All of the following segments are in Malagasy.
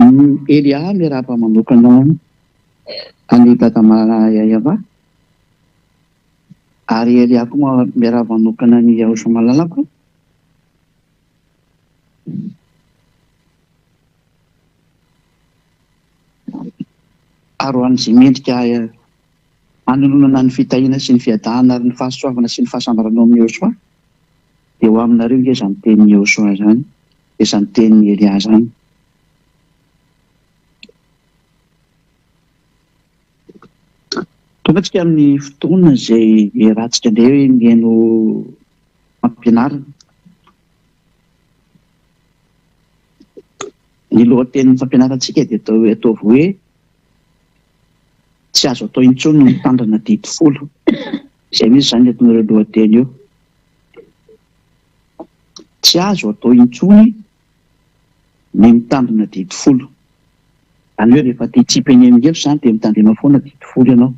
Elia miarahaba manokana an'i Dada Malala Yayava ary Elia koa miarahaba manokana an'i Yahosoa Malalako. Ary ho an'izay mendrika hanolonana ny fitahiana sy ny fiadanana ary ny fahasoavana sy ny fahasambarana ao amin'i Yehosua, dia ho aminareo ange izany tenin'i Yehosua izany, izany tenin'i Elia izany. Tonga antsika amin'ny fotoana izay iarahantsika indray mihaino fampianarana. Ny lohatenin'ny fampianarantsika dia atao hoe ataovy hoe tsy azo atao intsony ny mitandrina didy folo. Izay mihitsy izany entin'ireo lohateny io. Tsy azo atao intsony ny mitandrina didy folo. Izany hoe rehefa te hitsipy eny amin'ny helo izany dia mitandrema foana didy folo ianao.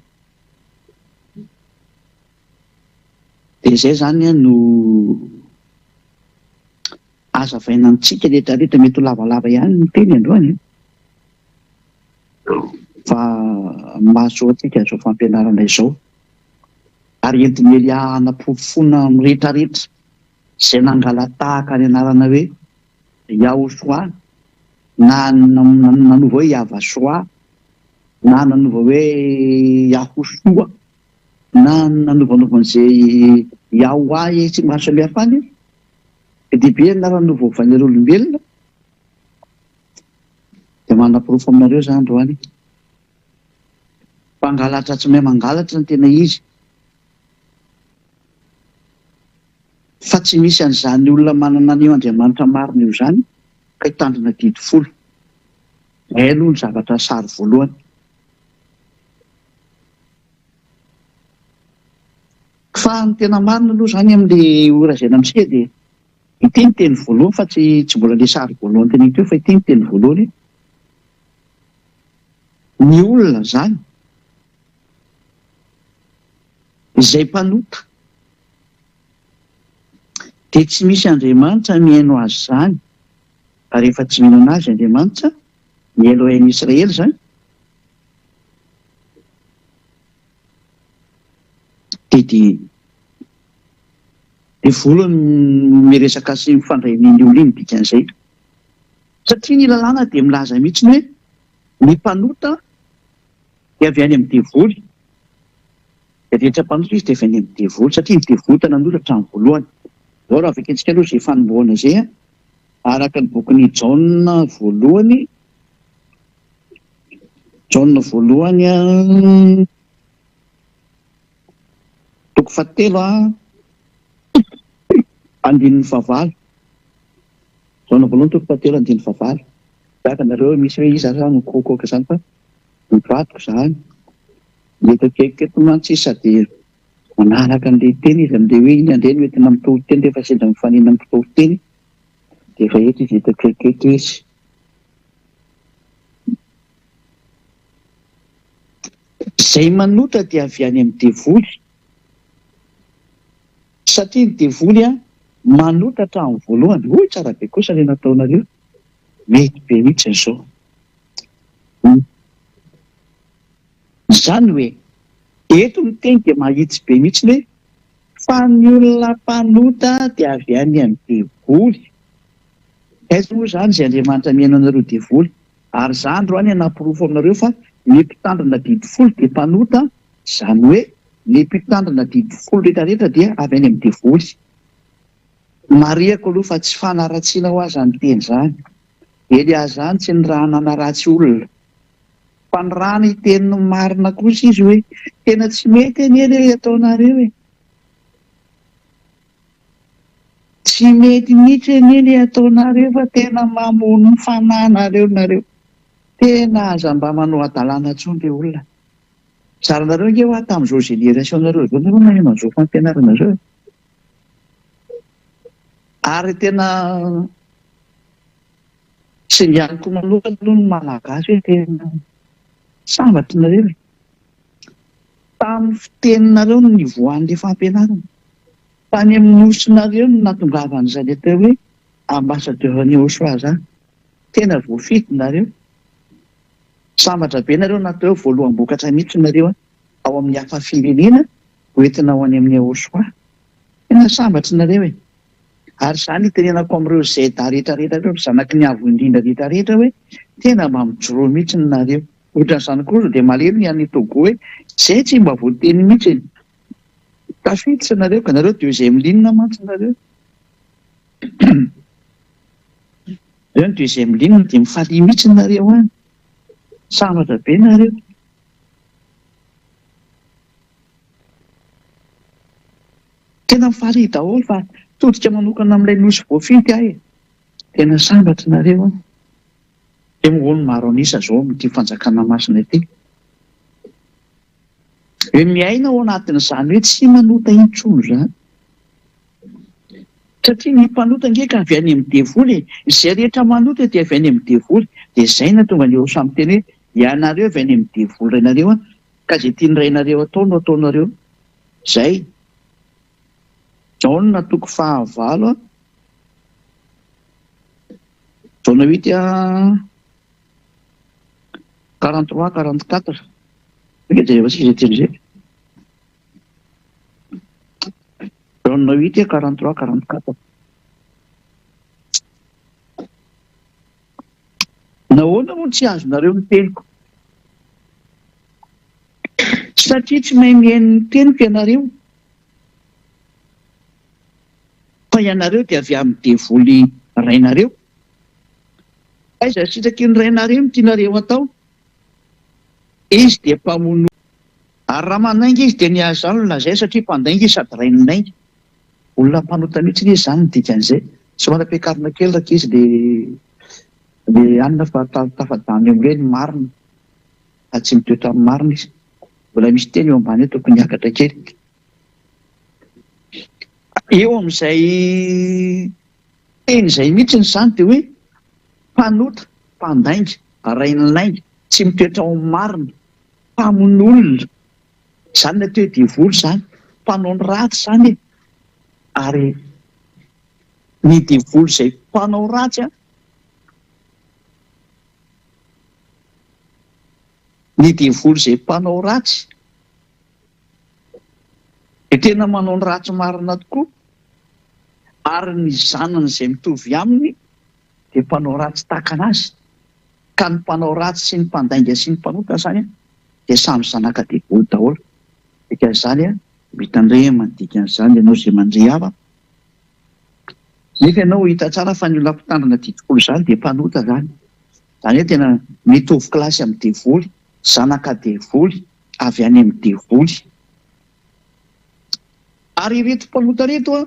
Dia izay izany no Hazavaina amintsika rehetra rehetra, mety ho lavalava ihany ny teny androany an! Fa mahasoa antsika izao fampianarana izao. Ary entin'i Elia hanaporofoana amin'ny rehetra rehetra izay nangala-tahaka ny anarana hoe Yahoshuah na nanova hoe Yavashoah na nanova hoe Yahoshuah na nanovanova an'izay Yahweh sy maro samihafa any. Be dia be anarana novaovainareo olombelona dia manaporofo aminareo za androany mpangalatra tsy mahay mangalatra ny tena izy fa tsy misy an'izany olona manana an'io Andriamanitra marina io izany ka hitandrina didy folo. Izay aloha ny zavatra sary voalohany. Fa ny tena marina aloha izany amin'ilay ho lazaina amintsika dia ity ny teny voalohany fa tsy tsy mbola ilay sary voalohany teneniko teo fa ity ny teny voalohany hoe ny olona izany izay mpanota dia tsy misy Andriamanitra mihaino azy izany fa rehefa tsy mino an'azy Andriamanitra, ny Elohim Israely izany, Dia dia devoly no miresaka sy mifandray amin'iny olona iny dikan'izay. Satria ny lalàna dia milaza mihitsy hoe ny mpanota dia avy any amin'ny devoly. Dia rehetra mpanota izy dia avy any amin'ny devoly satria ny devoly tena nanota hatramin'ny voalohany. Izao raha vakintsika aloha izay fanombohana izay araka ny bokin'i Jaona voalohany Jaona voalohany toko fahatelo andininy fahavalo. Jaona voalohany toko fahatelo andininy fahavalo. Gaga nareo hoe misy hoe iza ary no mikoakoaka izany fa ny vadiko izany. Ny eto akaikiko eto mantsy izy sady manaraka an'ilay teny izy amin'ilay hoe iny indray no entina mitory teny rehefa sendra mifanena amin'ny mpitory teny dia efa eto izy eto akaiky eto izy. Izay manota dia avy any amin'ny devoly, satria ny devoly manota hatramin'ny voalohany. Hoy tsara be kosa ilay nataonareo, mety be mihitsy izao. Izany hoe, eto ny teny dia mahitsy be mihitsy hoe, fa ny olona mpanota dia avy any amin'ny devoly. Aiza moa izany izay Andriamanitra mihaino anareo devoly? Ary za androany hanaporofo aminareo fa ny mpitandrina didy folo dia mpanota, izany hoe ny mpitandrina didy folo rehetra rehetra dia avy any amin'ny devoly. Marihako aloha fa tsy fanaratsiana hoa izany teny izany. Elia izany tsy nirahana hanaratsy olona. Fa nirahana hiteny ny marina kosa izy hoe tena tsy mety anie ilay ataonareo e. Tsy mety mihitsy anie le ataonareo fa tena mamono ny fanahinareo nareo. Tena aza mba manao hadalana intsony re olona. Zaranareo ange hoa tamin'izao génération nareo izao nareo maheno an'izao fampianarana izao e. Ary tena singaniko manokana aloha ny malagasy hoe tena sambatra nareo e. Tamin'ny fiteninareo no nivoahan'ilay fampianarana. Tany amin'ny nosinareo no nahatongavan'izany atao hoe ambassadeur-n'i Yehoshuah izany. Tena voafidy nareo. Sambatra be nareo natao hoe voaloham-bokatra mihitsy nareo ao amin'ny hafa firenena ho entina ho any amin'ny Yahoshua. Tena sambatra nareo e! Ary izany itenenako amin'ireo ZA rehetra rehetra ireo, ry zanaky ny Avo Indrindra rehetra rehetra hoe tena mba mijoroa mihitsy nareo. Ohatran'izany koa ry dia malahelo ny any Togo hoe izay tsy mba voateny mihitsy e! Tafiditra nareo ka nareo deuxième ligne mantsy nareo. Nareo ny deuxième ligne dia mifalia mihitsy nareo any. Sambatra be nareo. Tena mifalia daholo fa todika manokana amin'ilay nosy voafidy aho e. Tena sambatra nareo an. Eo moa ny maro an'isa zao amin'ity fanjakana masina ity. Hoe miaina ao anatin'izany hoe tsy manota intsony izany. Satria ny mpanota ange ka avy any amin'ny devoly e. Izay rehetra manota dia avy any amin'ny devoly. Dia izay no nahatonga an'i Yehosua miteny hoe ianareo avy any amin'ny devoly rainareo an, ka izay tian'ny rainareo atao no ataonareo. Izay. Jaona toko fahavalo an. Jaona huit an. 43, 44. Tonga jerevantsika izay teny izay. Jaona 8, 43, 44. Nahoana moa tsy azonareo ny teniko? Satria tsy mahay mihaino ny teniko ianareo. Fa ianareo dia avy amin'ny devoly rainareo. Aiza sitraky ny rainareo no tianareo atao? Izy dia mpamono Ary raha manainga izy dia ny azy izany no lazainy satria mpandainga izy sady rain'ny lainga. Olona mpanota mihitsy anie izany ny dikan'izay. Somary ampiakarina kely rankizy le le anona fa tafajanona eo amin'ireny ny marina fa tsy mitoetra amin'ny marina izy. Mbola misy teny eo ambany eo tokony hiakatra kely. Eo amin'izay teny izay mihitsy izany dia hoe mpanota, mpandainga, rain'ny lainga, tsy mitoetra ao amin'ny marina. Mpamono olona, izany ny atao hoe devoly izany, mpanao ny ratsy izany e! Ary ny devoly izay mpanao ratsy an, ny devoly izay mpanao ratsy dia tena manao ny ratsy marina tokoa, ary ny zanany izay mitovy aminy dia mpanao ratsy tahaka anazy. Ka ny mpanao ratsy sy ny mpandainga sy ny mpanota izany dia samy zanaka devoly daholo. Dikan'izany mitandrema ny dikan'izany ianao izay mandre hava. Nefa ianao hita tsara fa ny olona mpitandrina didy folo izany dia mpanota izany. Izany hoe tena mitovy kilasy amin'ny devoly, zanaka devoly, avy any amin'ny devoly. Ary ireto mpanota ireto an,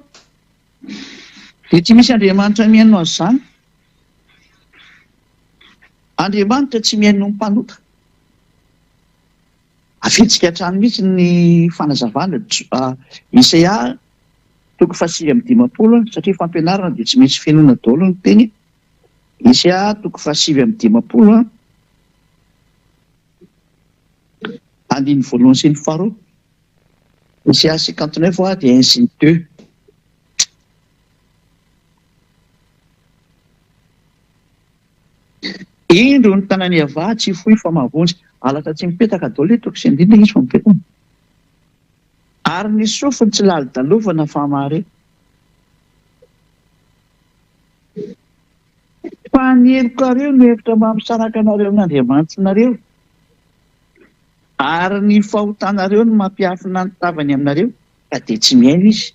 dia tsy misy Andriamanitra mihaino azy izany. Andriamanitra tsy mihaino ny mpanota. Afitsika hatrany mihitsy ny fanazavana Isaia toko faha-59 satria fampianarana dia tsy maintsy fenoina daholo ny teny. Isaia toko faha-59 andininy voalohany sy ny faharoa. Isaia 59 dia un sy ny deux. Indro ny tanan'i Yavah tsy fohy fa mahavonjy. Halatra tsy mipetaka daholo eto sy andininy izy fa mipetaka. Ary ny sofiny tsy lalodalovana fa mahare. Fa ny helokareo no hevitra mampisaraka anareo amin'Andriamanitrinareo, ary ny fahotanareo no mampiafina ny tavany aminareo, ka dia tsy mihaino Izy.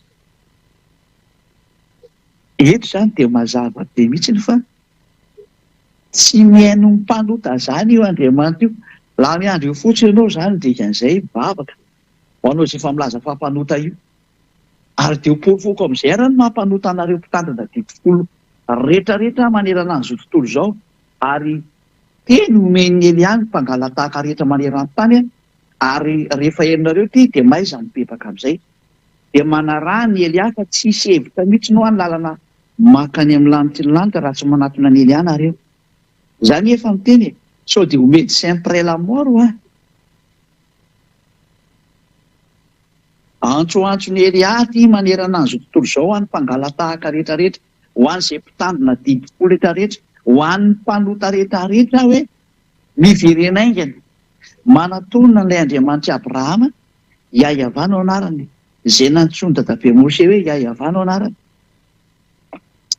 Eto izany dia mazava be mihitsy fa tsy mihaino ny mpanota izany io Andriamanitra io. Raha miandry eo fotsiny ianao izany dikan'izay mivavaka ho anao izay efa milaza fa mpanota io. Ary dia ho porofoko amin'izay ary ny maha mpanota anareo mpitandrina didy folo rehetrarehetra manerana an'izao tontolo izao ary teny omen'i Elia ny mpangalatahaka rehetra maneran-tany ary rehefa henonareo ity dia mahaiza mibebaka amin'izay. Dia manaraha an'i Elia fa tsisy hevitra mihitsy no any lalana mankany amin'ny lanitry ny lanitra raha tsy manatona an'i Elia nareo. Za anie efa miteny e, sao dia ho médecin près la mort hoa. Antsoantson'i Elia aty manerana an'izao tontolo izao ho an'ny mpangalatahaka rehetra rehetra, ho an'izay mpitandrina didy fo rehetra rehetra, ho an'ny mpanota rehetra rehetra hoe. Miverena haingana, manatona an'ilay Andriamanitr'i Abrahama, Yahyavan no anarany, izay nantsoin'i dadabe Moshe hoe Yahyavan no anarany.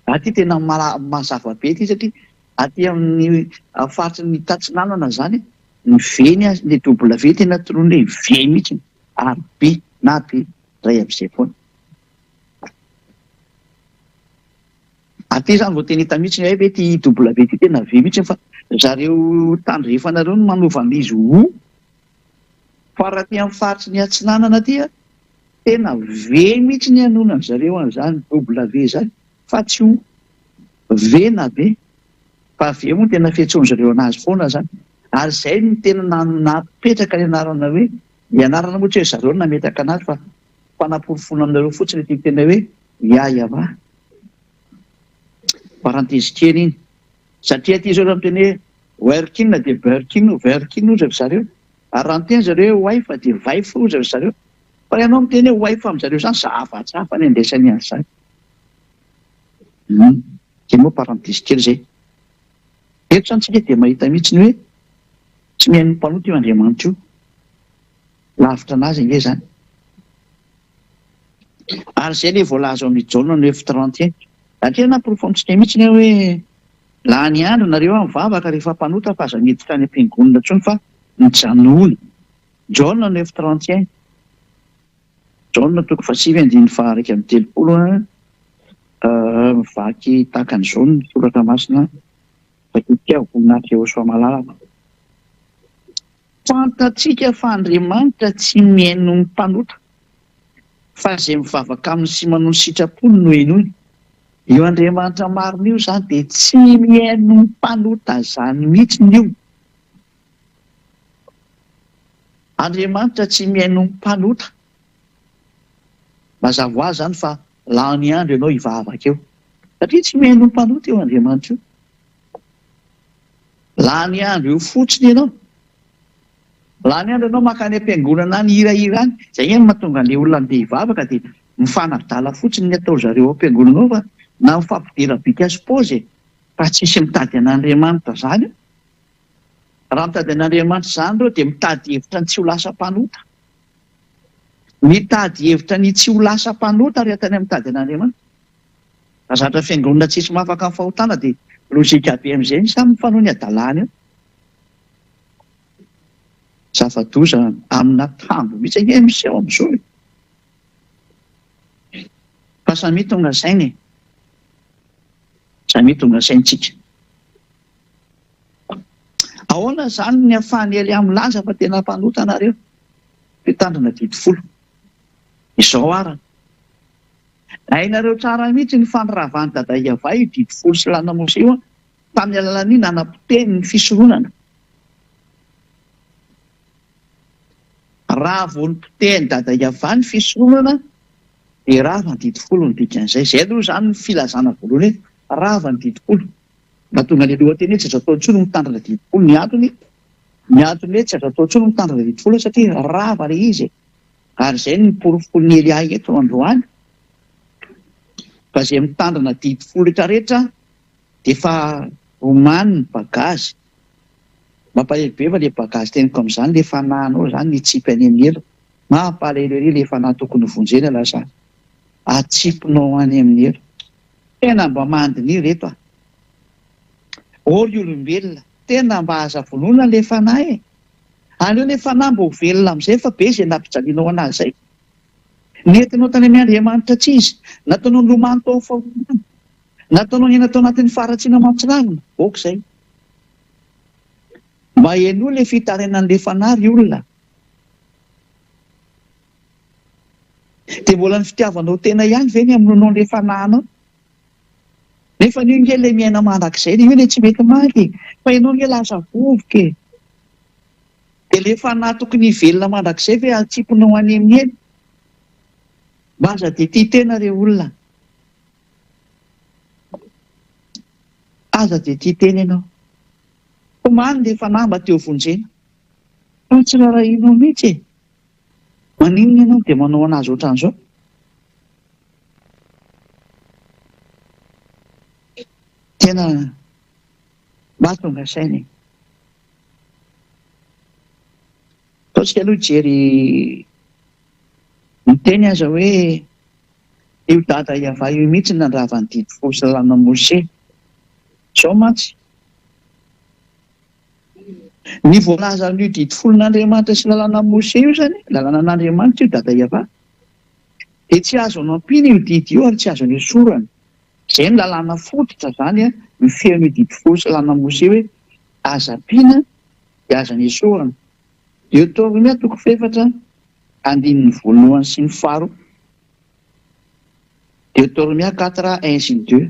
Aty tena mazava be ity satria aty amin'ny faritry ny tatsinanana izany, ny V ny azy, ny W tena tononina hoe V mihitsy, ary B na B iray amin'izay foana. Aty izany vao tena hita mihitsy hoe ity W ity tena V mihitsy fa zareo tandrefana ireo no manova an'ilay izy ho O. Fa raha aty amin'ny faritry ny atsinanana aty an, tena V mihitsy ny hanonan-dry zareo an'izany W izany fa tsy O. V na B. Fa V moa tena fiantsoan-dry zareo an'azy foana izany. Ary izay no tena napetraka ny anarana hoe, ny anarana moa tsy hoe zareo no nametraka an'azy fa fanaporofoana aminareo fotsiny ity tena hoe Yahyawa. Parenthèse kely iny. Satria aty zao raha miteny hoe Werkin dia Birkin ou Verkin hozy ry zareo. Ary raha miteny zareo hoe wife dia Vife hozy ry zareo. Fa ianao miteny hoe wife amin zareo izany zavatra hafa ny andraisany an'izany. Hum. Izay moa parenthèse kely izay. Eto izany tsika dia mahita mihitsy ny hoe tsy mihaino ny mpanota io Andriamanitra io. Lavitra an'azy ange izany. Ary izay ilay voalaza ao amin'ny Jaona neuf 31. Aty anaporofo amintsika mihitsy ny hoe lany andro nareo an mivavaka rehefa mpanota fa aza miditra any am-piangonana intsony fa mijanona. Jaona neuf 31. Jaona toko fahasivy andininy faha-31 an, mivaky tahaka an'izao ny soratra masina vakintsika voninahitra Yehosua malala. Fantatsika fa Andriamanitra tsy mihaino ny mpanota, fa izay mivavaka aminy sy manao ny sitrapony no henoiny. Io Andriamanitra marina io izany dia tsy mihaino ny mpanota izany mihitsy io. Andriamanitra tsy mihaino ny mpanota. Mazava ho azy izany fa lany andro ianao hivavaka eo. Satria tsy mihaino ny mpanota io Andriamanitra io. Lany andro eo fotsiny ianao. Lany andro ianao mankany am-piangonana any hihirahira any. Izay ihany no mahatonga an'ilay olona handeha hivavaka dia mifanadala fotsiny ny atao zareo ao am-piangonana ao fa na mifampidera bika sy paozy e! Fa tsisy mitady an'Andriamanitra izany eo. Raha mitady an'Andriamanitra izany ireo dia mitady hevitra ny tsy ho lasa mpanota. Mitady hevitra ny tsy ho lasa mpanota ry atany mitady an'Andriamanitra. Raha zatra fiangonana tsisy mahafaka ny fahotana dia logique be amin'izay ny samy mifanao ny hadalany eo. Zava-doza amina tambo mihitsy ange miseho amin'izao e. Fa samia tonga saina e. Samia tonga saintsika. Ahoana izany ny ahafahan'i Elia milaza fa tena mpanota nareo? Mpitandrina didy folo. Izao arany. Hainareo tsara mihitsy ny fandravan'i Dada Iavah io didy folo sy lalana Mosè io tamin'ny alalan'ny nanapotehiny ny fisoronana. Raha vao nopotehin'i Dada Iavah ny fisoronana dia rava ny didy folo ny dikan'izay. Izay aloha izany ny filazana voalohany hoe rava ny didy folo. Nahatonga ny lohateny hoe tsy azo atao intsony ny mitandrina didy folo ny antony, ny antony hoe tsy azo atao intsony ny mitandrina didy folo satria rava ilay izy e. Ary izay no porofoin'i Elia eto androany, fa izay mitandrina didy folo rehetrarehetra dia efa omany ny bagazy. Mampalahelo be fa ilay bagazy teniko amin'izany, ilay fanahinao izany mitsipy any amin'ny helo. Mampalahelo ery ilay fanahy tokony hovonjena lasa atsipinao any amin'ny helo. Tena mba mandiniha reto a! Ô ry olombelona, tena mba aza vonoina ilay fanahy e! Aleo ilay fanahy mba ho velona amin'izay fa be izay nampijalianao an'azy izay. Nentinao tany amin'ny Andriamanitra tsy izy. Nataonao nilomano tao amin'ny fahotana. Nataonao niaina tao anatin'ny faharatsiana mahatsiravina. Ok izay. Mba henoy ilay fitarainan'ilay fanahy ry olona. Dia mbola ny fitiavanao tena ihany ve ny hamonoanao an'ilay fanahinao? Nefa io nge ilay miaina mandrakizay, io ilay tsy mety maty e! Fa ianao nge lasa vovoka e! Dia ilay fanahy tokony hivelona mandrakizay ve atsipinao any amin'ny helo? Mba aza dia tia tena re olona. Aza dia tia tena ianao. Tomany ilay fanahy mba te ho vonjena. Fa tsy rarahianao mihitsy e! Maninona ianao dia manao anazy ohatran'izao? Tena mba tonga saina e. Ndao tsika aloha hijery miteny aza hoe io dada Yavah io mihitsy no nandrava ny didy folo sy lalàna Mose. Izao mantsy, ny voalazan'io didy folon'Andriamanitra sy lalàna Mose io izany, lalànan'Andriamanitra io dada Yavah, dia tsy azo anampiana io didy io ary tsy azo anesorana. Izay no lalàna fototra izany mifehy an'io didy folo sy lalàna Mose hoe aza ampiana dia aza nesorina. Deotornomia toko fahefatra andininy voalohany sy ny faharoa, Deotornomia quatre un sy deux,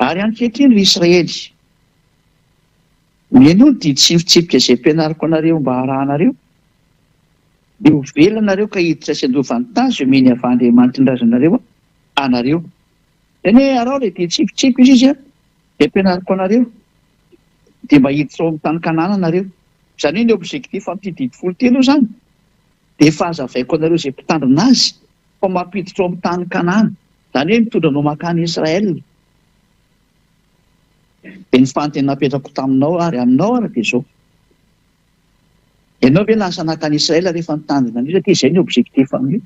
Ary ankehitriny, ry Israely, mihainoa ny didy sy ny fitsipika izay ampianariko anareo mba harahanareo, dia ho velona nareo ka hiditra sy handova ny tany izay omen'i Yavah Andriamanitry ny razanareo anareo. Izany hoe araho ilay didy sy fitsipika izy izy dia ampianariko anareo. dia mba hiditra ao amin'ny tany Kanana nareo. Izany hoe ny objectif amin'ity didy folo ity aloha izany dia efa hazavaiko anareo izay mpitandrina azy fa mampiditra ao amin'ny tany Kanana. Izany hoe mitondra anao mankany Israël. Dia ny fanontaniana napetrako taminao ary aminao ary dia izao. Ianao ve lasa nankany Israël rehefa nitandrina an'io satria izay ny objectif amin'io.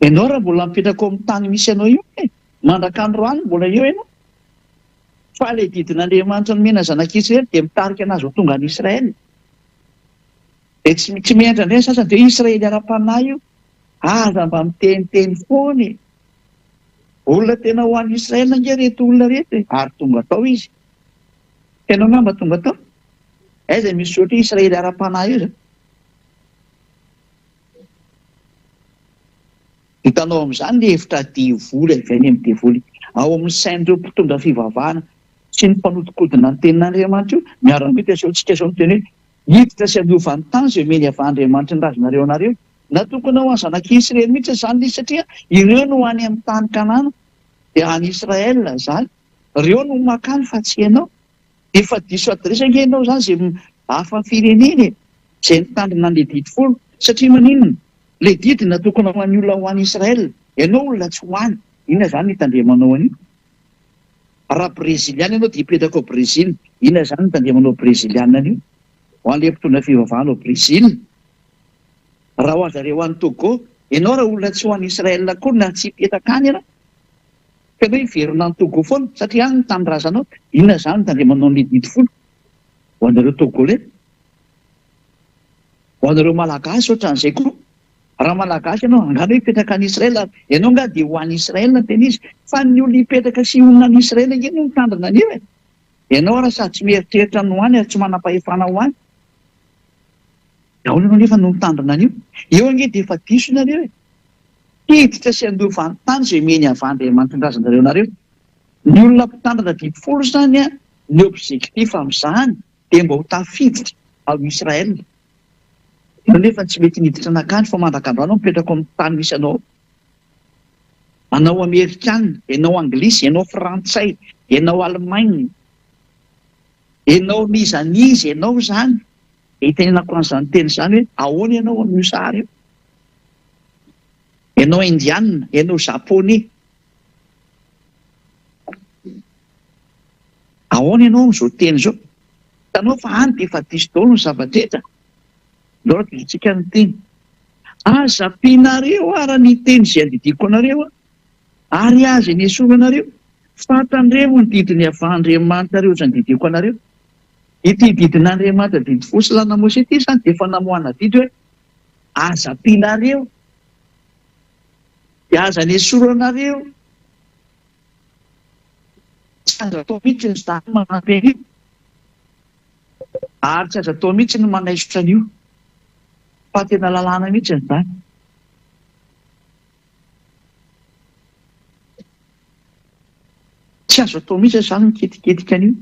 Ianao raha mbola mipetraka ao amin'ny tany misy anao io e, mandrak'androany mbola eo ianao. Fa ilay didin'Andriamanitra nomena zanak'Israely dia mitarika anazy ho tonga any Israel. Dia tsy tsy miandry indray ny sasany dia hoe Israely ara-panahy io. Aza mba miteniteny foana e. Olona tena ho any Israel ange ireto olona ireto e. Ary tonga tao izy. Ianao angamba tonga tao. Aiza misy soratra hoe Israely ara-panahy io zany? Hitanao amin'izany ny hevitra devoly avy any amin'ny devoly ao amin'ny sain'ireo mpitondra fivavahana sy ny mpanodinkodina ny tenin'Andriamanitra io. Miara-mita asehontsika izao ny teny hoe, Hiditra sy hanova ny tany izay omeny avy Andriamanitry ny razanareo anareo. Natokana ho an'ny zanak'i Israely mihitsy izany ilay izy satria ireo no any amin'ny tany Kanana, dia any Israël izany. Ireo no mankany fa tsy ianao. Efa diso adiresy ange ianao izany izay hafa firenena e! Izay nitandrina an'ilay didy folo. Satria maninona? Ilay didy natokana ho an'ny olona ho any Israël. Ianao olona tsy ho any. Inona izany no hitandremanao an'io? Raha breziliana ianao dia hipetraka ao Brezila. Inona izany no hitandremanao breziliana an'io? Ho an'ilay mpitondra fivavahana ao Brezila. Raha ho an-zareo any Togo. Ianao raha olona tsy ho any Israël akory na tsy hipetraka any ianao. Fa ianao hiverina any Togo foana satria any ny tanindrazanao. Inona izany no hitandremanao an'ilay didy folo? Ho anareo Togolais. Ho anareo Malagasy ohatran'izay koa. Raha Malagasy ianao, angaha anao hipetraka any Israel ary ianao angaha dia ho any Israel no tena izy? Fa ny olona hipetraka sy honina any Israel ange no mitandrina an'io e! Ianao ary sady tsy mieritreritra ny ho any ary tsy manam-pahefana ho any. Ahoana ianao nefa no mitandrina an'io? Eo ange dia efa diso nareo e! Hiditra sy handova ny tany izay omeny avy Andriamanitindrazanareo anareo. Ny olona mpitandrina didy folo izany an, ny objectif amin'izany dia mba ho tafiditra ao Israël. Ianao nefa tsy mety niditra nankany fa mandrak'androany aho mipetraka ao amin'ny tany misy anao ao. Anao Amerikana, ianao Anglisy, ianao Frantsay, ianao Allemagne, ianao n'iza n'iza ianao izany, dia itenenako an'izany teny izany hoe ahoana ianao amin'io sary io? Ianao Indiana, ianao Japonais. Ahoana ianao amin'izao teny izao? Hitanao fa any dia efa diso daholo ny zava-drehetra. Ndao adidintsika ny teny. Aza ampianareo ara ny teny izay andidiako anareo ary aza enesoranareo, fa tandremo ny didin'i Yavah Andriamanitrareo izay andidiako anareo. Ity didin'Andriamanitra didy folo sy lalàna Mosesy ity izany dia efa namoahana didy hoe aza ampianareo dia aza anesoranareo. Tsy azo atao mihitsy ny zany manampy an'io ary tsy azo atao mihitsy ny manaisotra an'io fa tena lalàna mihitsy izany. Tsy azo atao mihitsy izany mikitikitika an'io.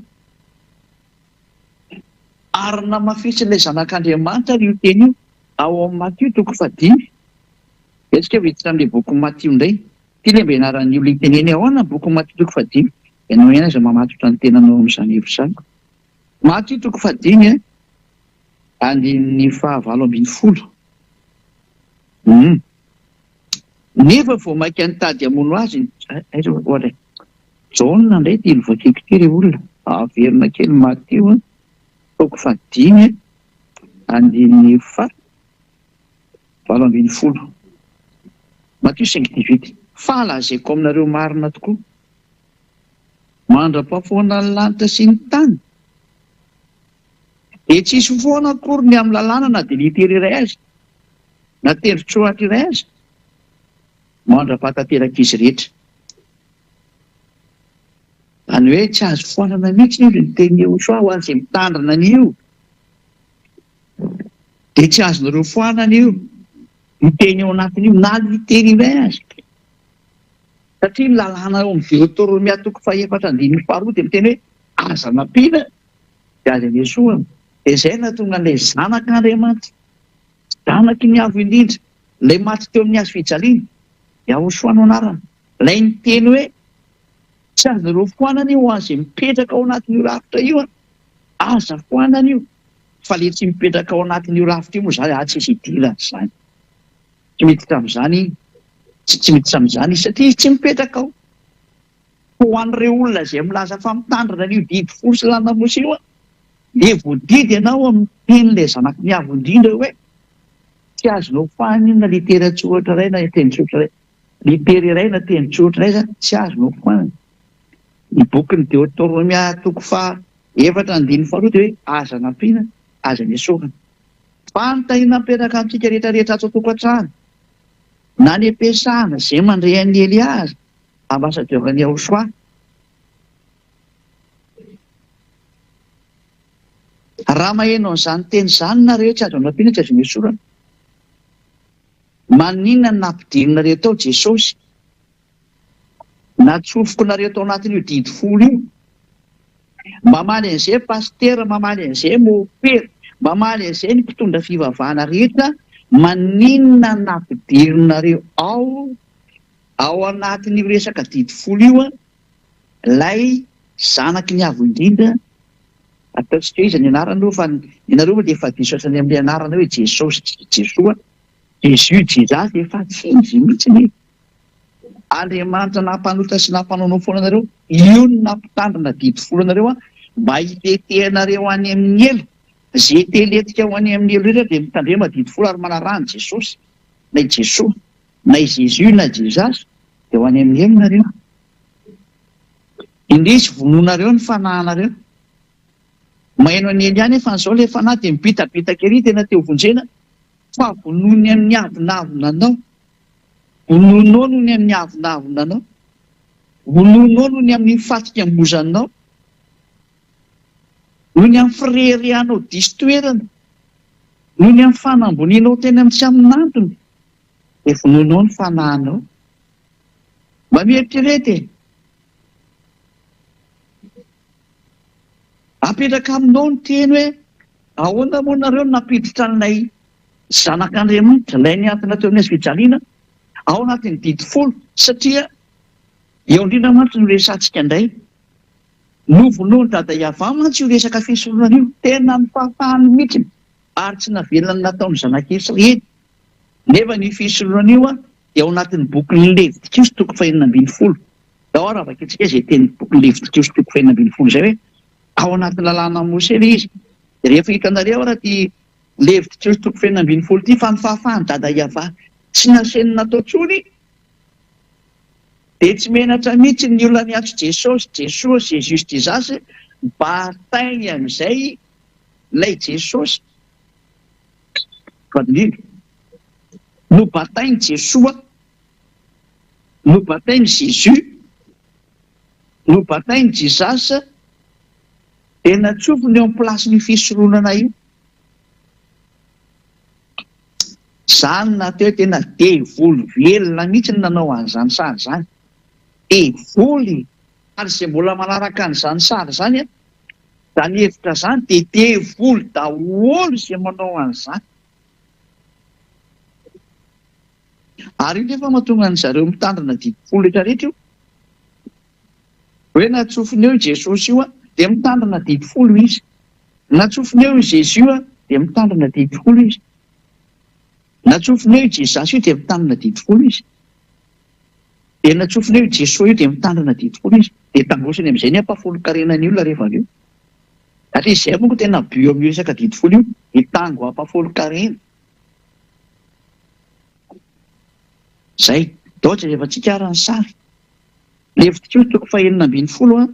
Ary namafisin'ilay Zanak'Andriamanitra ary io teny io ao amin'ny Matio toko fahadimy. Hetsika ho hiditra amin'ilay bokin'i Matio indray. Ity ilay mba ianaran'ny olona iteneny ahoana ny bokin'i Matio toko fahadimy. Ianao ihany aza mamatotra ny tenanao amin'izany hevitra izany. Matio toko fahadimy andininy fahavalo 18. Hum. Nefa vao mainka nitady hamono azy ny aiza ohatra e. Jaona indray ity novakiako ity ry olona. Averina kely Matio toko fahadimy. andininy faha 18. Matio cinq dix-huit, Fa lazaiko aminareo marina tokoa, mandra-pahafoana ny lanitra sy ny tany, dia tsy hisy foana akory ny amin'ny lalàna na dia litera iray aza, na tendron-tsoratra iray aza, mandra-pahatanterak'izy rehetra. Izany hoe tsy azo foanana mihitsy io ny tenin'i Yehoshuah ho an'izay mitandrina an'io. Dia tsy azonareo foanana io, io teny ao anatin'io, na litera iray aza. Satria ny lalàna ao amin'ny Deotoromia toko fahefatra andininy faharoa dia miteny hoe aza nampiana dia aza nesohana. Dia izay no nahatonga an'ilay Zanak'Andriamanitra, Zanaky ny Avo Indrindra, ilay maty teo amin'ny hazo fijaliana, Yahoshua no anarany, ilay niteny hoe tsy azonareo foanana io ho an'izay mipetraka ao anatin'io rafitra io an, aza foanana io, fa ilay tsy mipetraka ao anatin'io rafitra io moa izany, ah tsisy idirany izany. Tsy miditra amin'izany tsy tsy miditra amin'izany izy satria izy tsy mipetraka ao. Fa ho an'ireo olona izay milaza fa mitandrina an'io didy folo sy lalàna Mosesy io dia voadidy ianao amin'ny tenin'ilay zanaky ny avo indrindra hoe tsy azonao foanina io na litera an-tsoratra iray na teny-tsoratra iray. Litera iray na teny-tsoratra iray izany tsy azonao foanina. Ny bokin'ny Deoteronomia toko faha efatra andininy faharoa dia hoe aza nampiana, aza nesorina. Fanontaniana mipetraka amintsika rehetra rehetra ato an-tokantrano, na any am-piasana, izay mandre an'i Elia aza, ambassadeur-n'i Yahushua. Raha maheno an'izany teny izany nareo, tsy azo anampiana, tsy azo nesorana. Maninona no nampidirinareo tao Jesosy? Natsofokonareo tao anatin'io didy folo io. Mamaly an'izay pasitera, mamaly an'izay mopera, mamaly an'izay ny mpitondra fivavahana rehetra, maninona nampidirinareo ao ao anatin'io resaka didy folo io ilay zanaky ny avo indrindra, ataontsika hoe iza ny anarany aloha fa ny anareo moa dia efa diso hatrany amin'ilay anarana hoe Jesosy, Jesoa, Jesus, Jesus, efa tsy izy mihitsy e. Andriamanitra nampanota sy nampanaonao foana anareo, io no nampitandrina didy folo anareo an, mba hitetehanareo any amin'ny helo, ze teletika ho any amin'ny helo rehetra dia mitandrema didy folo ary manaraha an'i Jesosy, na i Jesoa, na i Jesus na Jesus, dia ho any amin'ny helo nareo. Indrisy vonoinareo ny fanahinareo. Maheno an'i Elia nefa an'izao ilay fanahy dia mibitabitaka ery tena te ho vonjena fa vonoiny amin'ny avonavona anao. Vonoinao noho ny amin'ny avonavonanao. Vonoinao noho ny amin'ny fatikambozanao. Noho ny amin'ny fireharehanao diso toerana. Noho ny amin'ny fanambonianao tena amin'ny tsy amin'antony. Dia vonoinao ny fanahinao. Mba mieritrereta e! Apetraka aminao ny teny hoe ahoana moa nareo no nampiditra an'ilay Zanak'Andriamanitra, ilay nihantona teo amin'ny hazo fijaliana, ao anatin'ny didy folo, satria eo indrindra mantsy no resahantsika indray. Novonoin'i Dada Yavah mantsy io resaka fisoronana io, tena nofafahany mihitsy ary tsy navelany nataon'ny zanak'Israely. Nefa io fisoronana io dia ao anatin'ny bokin'ny Levitikosy toko fahenina 16. Ndao ary havakintsika izay tenin'ny bokin'ny Levitikosy toko fahenina 16 izay hoe ao anatin'ny lalànan'i Mosesy ilay izy. Rehefa hitanareo ary ity Levitikosy toko fahenina 16 ity fa ny fahafahan'i Dada Yavah tsy nasainy natao intsony dia tsy menatra mihitsy ny olona miantso Jesosy, Jesoa, Jesus, Jesus, batainy amin'izay ilay Jesosy. Fadindrindra. Nobatain'i Jesoa, nobatain'i Jesus, nobatain'i Jesus, dia natsofony eo amin'ny place-n'io fisoronana io. Izany na teo tena devoly velona mihitsy no nanao an'izany sary izany. Devoly! Ary izay mbola manaraka an'izany sary izany, izany hevitra izany dia devoly daholo izay manao an'izany. Ary io nefa mahatonga an-dry zareo mitandrina didy folo rehetra rehetra io. Hoe natsofiny eo i Jesosy io dia mitandrina didy folo izy. Natsofiny eo i Jésus io dia mitandrina didy folo izy. Natsofiny eo i Jesus io dia mitandrina didy folo izy. Dia natsofiny eo i Jesoa io dia mitandrina didy folo izy. Dia tangosiny amin'izay ny ampahafolon-karena ny olona rehefa avy eo. Satria izay manko tena but amin'io resaka didy folo io. Hitango ampahafolon-karena. Izay. Ndao jerevantsika ary ny sary. Levitikosy toko fahenina ambinifolo an.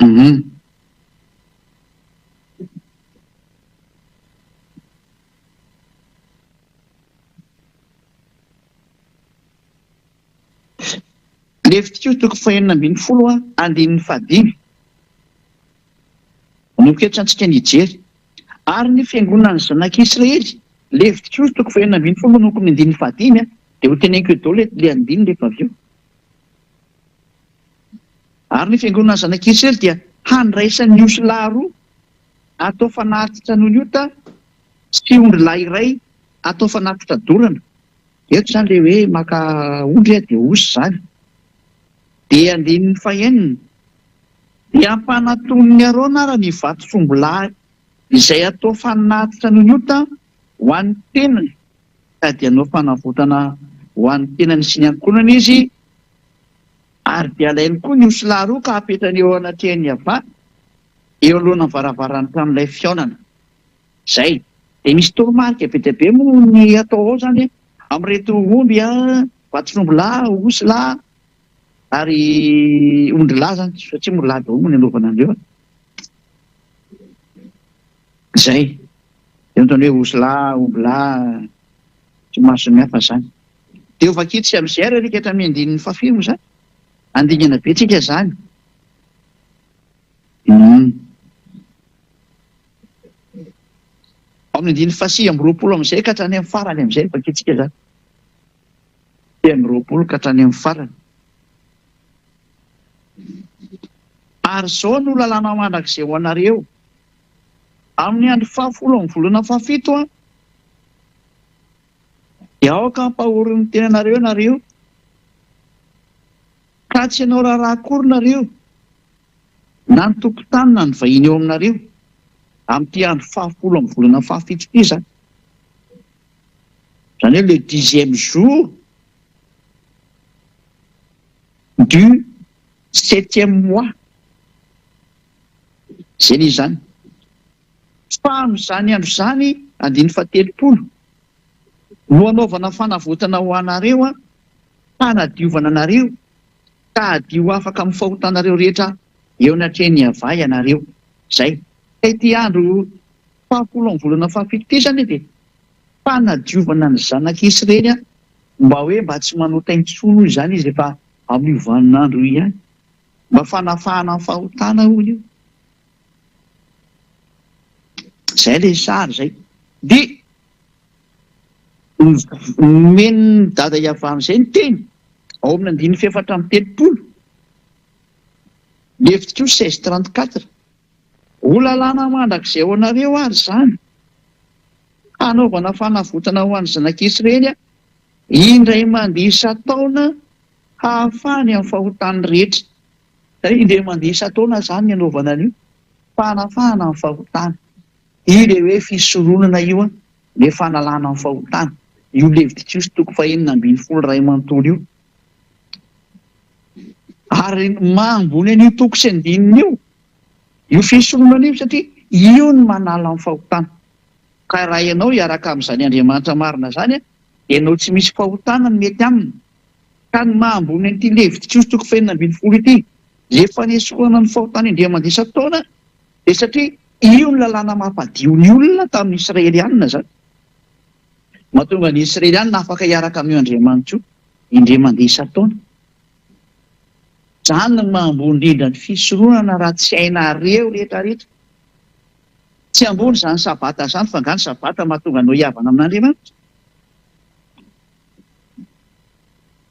Hum. Levitikosy toko fahenina ambinifolo andininy fahadimy. Manomboka eto antsika ny hijery. Ary ny fiangonan'ny zanak'Israely, Levitikosy toko fahenina ambinifolo manomboka amin'ny andininy fahadimy, dia ho teneniko eo daholo ilay andininy rehefa avy eo. Ary ny fiangonan'ny zanak'Israely dia handraisan'ny osilahy roa atao fanatitra noho ny ota sy ondrilahy iray atao fanatitra dorana. Eto izany ilay hoe maka ondry dia osy izany. Dia andininy fahenina, Dia ampanatonin'i Arona ary ny vato sombolahy izay atao fanatitra noho ny ota ho an'ny tenany, ka dia hanao fanavotana ho an'ny tenany sy ny ankohonany izy, ary dia alainy koa ny osilahy roa ka apetrany eo anatrehan'i Yavah, eo anoloan'ny varavaran'ny tranolay fihaonana. Izay. Dia misy toromarika be dia be moa ny atao ao izany amin'ireto omby, vatsin'ombilahy, osilahy ary ondrilahy izany, satria moa lahy daholo moa ny anaovana an'ireo e. Izay. Dia ohatran'ny hoe osilahy, ombilahy, tsy maro samihafa izany. Dia ho vakintsika amin'izay ary alika hatramin'ny andininy fahafiry moa izany? Handingana be tsika izany. Hum. Ao amin'ny andininy faha-29 amin'izay ka hatrany amin'ny farany amin'izay no vakintsika izany. 29 ka hatrany amin'ny farany. Ary izao no lalàna mandrakizay ho anareo, Amin'ny andro fahafolo amin'ny volana fahafito, dia aoka hampahorin'ny tenanareo ianareo, ka tsy hanao raharaha akory nareo, na ny tompon-tany na ny vahiny eo aminareo, amin'ity andro fahafolo amin'ny volana fahafito ity izany. Izany hoe le dixième jour du septième mois. Izay ilay izy izany. Fa amin'izany andro izany, andininy fahatelopolo, no hanaovana fanavotana ho anareo, hanadiovana anareo, ka hadio afaka amin'ny fahotanareo rehetra eo anatrehan'i Yavah ianareo. Izay. Ka ity andro fahafolo amin'ny volana fahafito ity izany dia fanadiovana ny zanak'Isrely mba hoe mba tsy manota intsony hoy izany izy efa amin'io vaninandro io ihany. Mba fanafahana ny fahotana hono io. Izay ilay sary izay. Dia nomen'i Dada Yavah amin'izay ny teny ao amin'ny andininy fahefatra amby 30, Levitikosy 16 34, Ho lalàna mandrakizay ho anareo ary izany, hanaovana fanavotana ho an'ny zanak'Israely indray mandeha isan-taona hahafahany amin'ny fahotany rehetra. Izay indray mandeha isan-taona izany ny anaovana an'io, fanafahana amin'ny fahotana. Io ilay hoe fisoronana io an, ilay fanalana ny fahotana. Io Levitikosy toko fahenina ambinifolo iray manontolo io. Ary maha ambony an'io toko sy andininy io, io fisoronana io satria io no manala ny fahotana. Ka raha ianao hiaraka amin'izany Andriamanitra marina izany, ianao tsy misy fahotana no mety aminy. Ka ny maha ambony an'ity Levitikosy toko fahenina ambinifolo ity, ilay fanesorana ny fahotana indray mandeha isan-taona, dia satria io ny lalàna mampadio ny olona tamin'ny Israelianina izany. Mahatonga ny Israelianina afaka hiaraka amin'io Andriamanitra io indray mandeha isan-taona. Izany no maha ambony indrindra ny fisoronana raha tsy hainareo rehetra rehetra. Tsy ambony izany Sabata izany fa angaha ny Sabata mahatonga anao hihavana amin'Andriamanitra?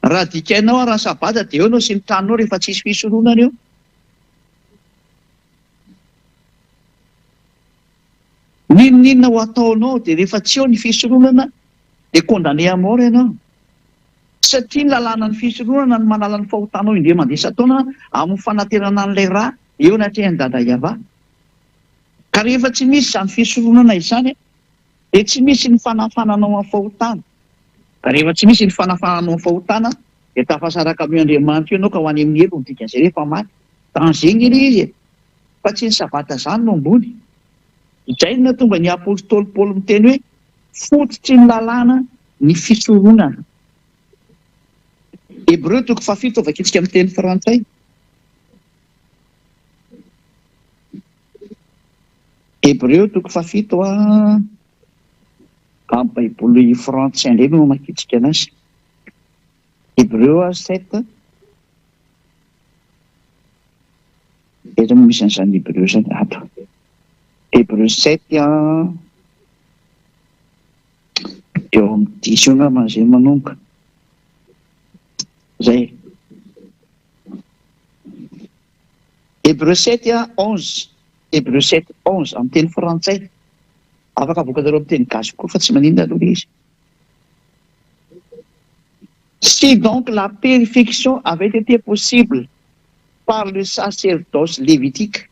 Raha dikainao ary ny Sabata dia eo ianao sy ny tranonao rehefa tsisy fisoronana eo. N'inon'inona ho ataonao dia rehefa tsy eo ny fisoronana dia condamné à mort ianao. Satria ny lalànan'ny fisoronana no manala ny fahotanao indray mandeha isan-taona amin'ny fanaterana an'ilay rà eo anatrehan'i Dada Yavah. Ka rehefa tsy misy izany fisoronana izany dia tsy misy ny fanafananao amin'ny fahotana. Ka rehefa tsy misy ny fanafananao amin'ny fahotana dia tafasaraka amin'io Andriamanitra io ianao ka ho any amin'ny helo ny dikan'izay rehefa maty. Danger nge ilay izy e! Fa tsy ny Sabata izany no ambony. Izay no nahatonga ny apostoly Paoly miteny hoe fototry ny lalàna ny fisoronana. Hebreo toko fahafito vakintsika amin'ny teny frantsay. Hebreo toko fahafito a amin'ny baiboly frantsay indray no hamakiantsika anazy. Hebreo 7 Aiza moa misy an'izany Hebreo izany? Ato. Hebreo 7 a eo amin'ny dix eo angamba izay manomboka. Izay. Hébreux 7 a 11 Hébreux 7 11 amin'ny teny frantsay. Afaka avoakanareo amin'ny teny gasy koa fa tsy maninona aloha ilay izy. Si donc la perfection avait été possible par le sacerdoce lévitique,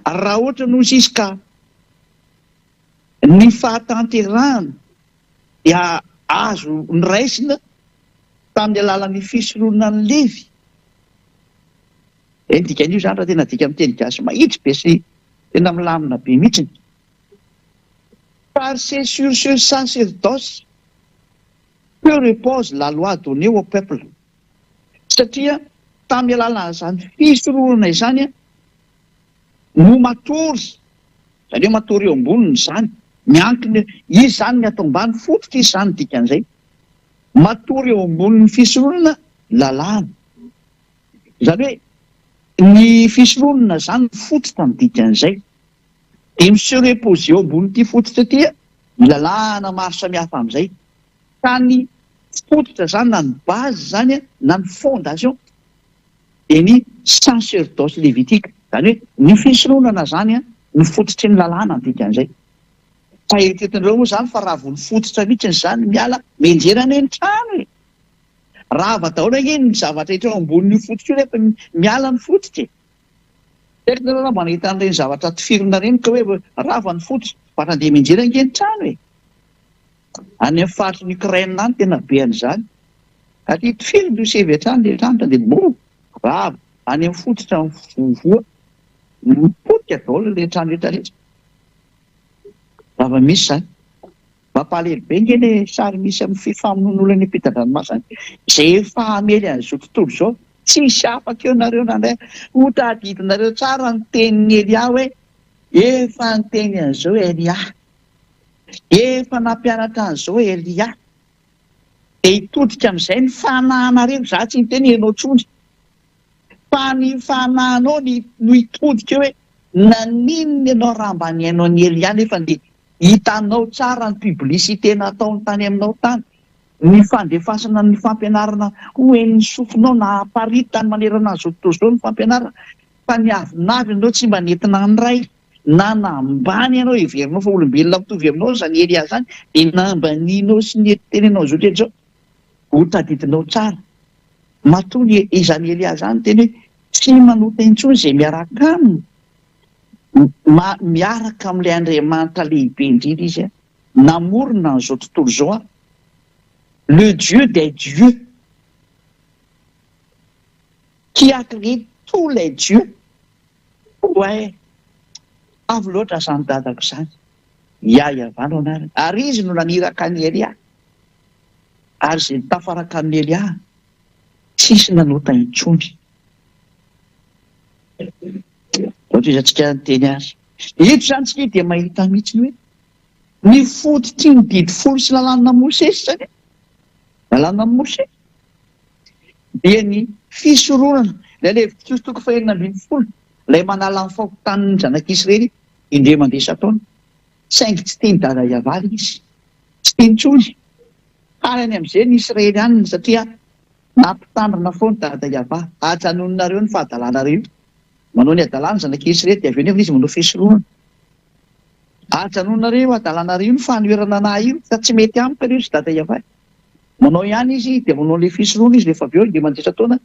raha ohatra no izy ka ny fahatanterahana dia azo noraisina tamin'ny alalan'ny fisoronan'i Levy. Izay ny dikan'io izany raha tena adika amin'ny teny gasy mahitsy be sy tena milamina be mihitsy. Par c'est sur ce sacerdoce que repose la loi donnée au peuple. Satria tamin'ny alalan'izany fisoronana izany no matory, izany hoe matory eo amboniny izany, miankina, izy izany ny ato ambany, fototra izy izany dikan'izay. Matory eo ambonin'ny fisoronana lalàna. Izany hoe ny fisoronana izany ny fototra ny dikan'izay. Dia mi-se reposer eo ambonin'ity fototra ity ny lalàna maro samihafa amin'izay. Ka ny fototra izany na ny base izany na ny fondation dia ny sacerdoce lévitique. Izany hoe ny fisoronana izany no fototry ny lalàna ny dikan'izay. Ka eritreretinareo moa izany fa raha vao ny fototra mihitsy izany miala, mianjera anie ny trano e! Rava daholo ange ny zavatra rehetra eo ambonin'io fototra io rehefa miala ny fototra e! Tsy haiko nareo raha mba nahita an'ireny zavatra tifirina ireny ka hoe rava ny fototra, fa raha andeha mianjera ange ny trano e! Any amin'ny faritry ny Ukraine any tena be an'izany. Aty tifirina io sevy hatrany ilay trano dia boum! Rava. Any amin'ny fototra mivoa, mipotika daholo ilay trano rehetra rehetra. Zava-misy izany. Mampalahelo be nge le sary misy amin'ny fifamonoan'olona any ampitan-dranomasina any. Izay efa hamely an'izao tontolo izao. Tsisy afaka eo nareo nandray. Ho tadidinareo tsara ny tenin'i Elia hoe efa niteny an'izao Elia. Efa nampianatra an'izao Elia. Dia hitodika amin'izay ny fanahinareo. Izaho tsy niteny ianao intsony. Fa ny fanahinao ny no hitodika eo hoe naninona ianao raha mba nihaino an'i Elia nefa dia hitanao tsara ny publicité nataony tany aminao tany, ny fandefasana ny fampianarana ho henon'ny sofinao nahaparitany manerana an'izao tontolo izao ny fampianarana fa ny avonavona ianao tsy mba nety nandray na nambany ianao heverinao fa olombelona mitovy aminao izany Elia izany dia nambanianao sy nety tenenao izao rehetra izao ho tadidinao tsara Matoa ny izany Elia izany niteny hoe tsy manota intsony izay miaraka aminy, ma miaraka amin'ilay Andriamanitra lehibe indrindra izy namorona an'izao tontolo izao, le Dieu des dieux qui a créé tous les dieux. Oay! Avo loatra izany dadako izany. Yah no anarany. Ary izy no naniraka an'i Elia. Ary izay nitafaraka amin'i Elia, tsisy nanota intsony. Zao tohizantsika ny teny ary. Eto izany tsika dia mahita mihitsy ny hoe ny fototry ny didy folo sy lalàna Mosesy izany, lalàna Mosesy, dia ny fisoronana. Ilay Levitikosy toko fahenina ambin'ny folo, ilay manala ny fahotan'ny zanak'Israely indray mandeha isan-taona. Saingy tsy tian'i Dada Yavah izy. Tsy tiany intsony. Faly any amin'izay ny Israelianina satria nampitandrina foana Dada Yavah. Ajanononareo ny fahadalanareo io. Manao ny hadalany ny zanak'i Israely dia avy eo nefa izy manao fisoronana. Ajanononareo io hadalanareo io ny fanoherana anah io fa tsy mety amiko anie ry Dada Yavah. Manao ihany izy dia manao ilay fisoronana izy rehefa avy eo dia mandeha isan-taona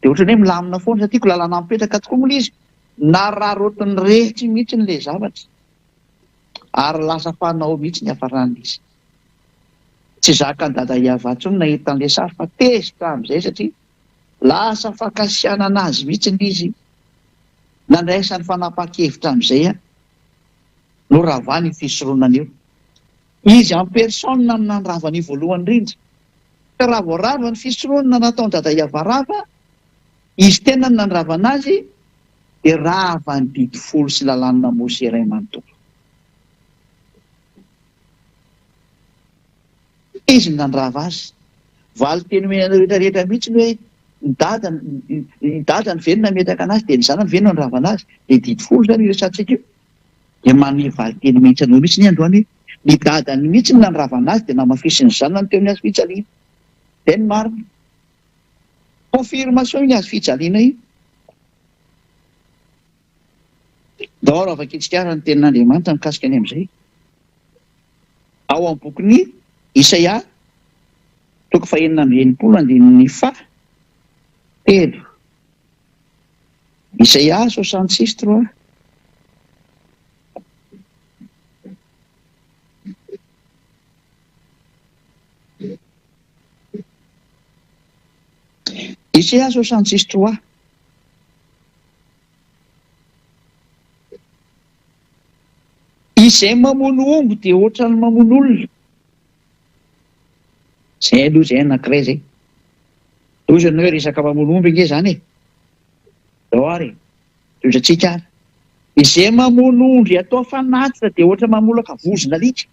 dia ohatran'ny hoe milamina foana satria ko lalàna mipetraka tokoa moa ilay izy. Nararaotiny rehetra mihitsy ilay zavatra. Ary lasa fanao mihitsy ny hafaran'izy. Tsy zakan'i Dada Iava intsony nahita an'ilay sary fa tezitra amin'izay satria lasa fankasianana azy mihitsy izy. Nandraisany fanapahan-kevitra amin'izay aho, noravany io fisoronana io. Izy en personne no nandrava an'io voalohany indrindra. Ka raha vao rava ny fisoronana nataon'i Dada Iavarava, izy tena no nandravana azy, dia rava ny didy folo sy lalàna Mosè iray manontolo. Izy no nandrava azy. Valin-teny omeny anareo rehetra rehetra mihitsy ny hoe ny dada, ny dadany ve no nametraka anazy dia ny zanany ve no nandrava anazy? Dia didy folo izany io resahantsika io. Dia manome valin-teny mihitsy anao mihitsy ny androany hoe ny dadany mihitsy no nandrava anazy dia namafisin'ny zanany teo amin'ny hazo fijaliana. Izay no marina. Confirmation iny hazo fijaliana iny. Ndao ary vakintsika ary ny tenin'Andriamanitra mikasika ny amin'izay. Ao amin'ny bokin'i Isaia, toko fahenina amby 60 andininy faha telo. Isaia 66 trois. Isaia 66 trois. Izay mamono omby dia ohatran'ny mamono olona. Zay aloha zay anankiray zay. Loza ny hoe resaka mamono omby ange zany e. Zao ary e. Tohizatsika ary. Izay mamono ondry atao fanatitra dia ohatra mamolaka vozon'alika.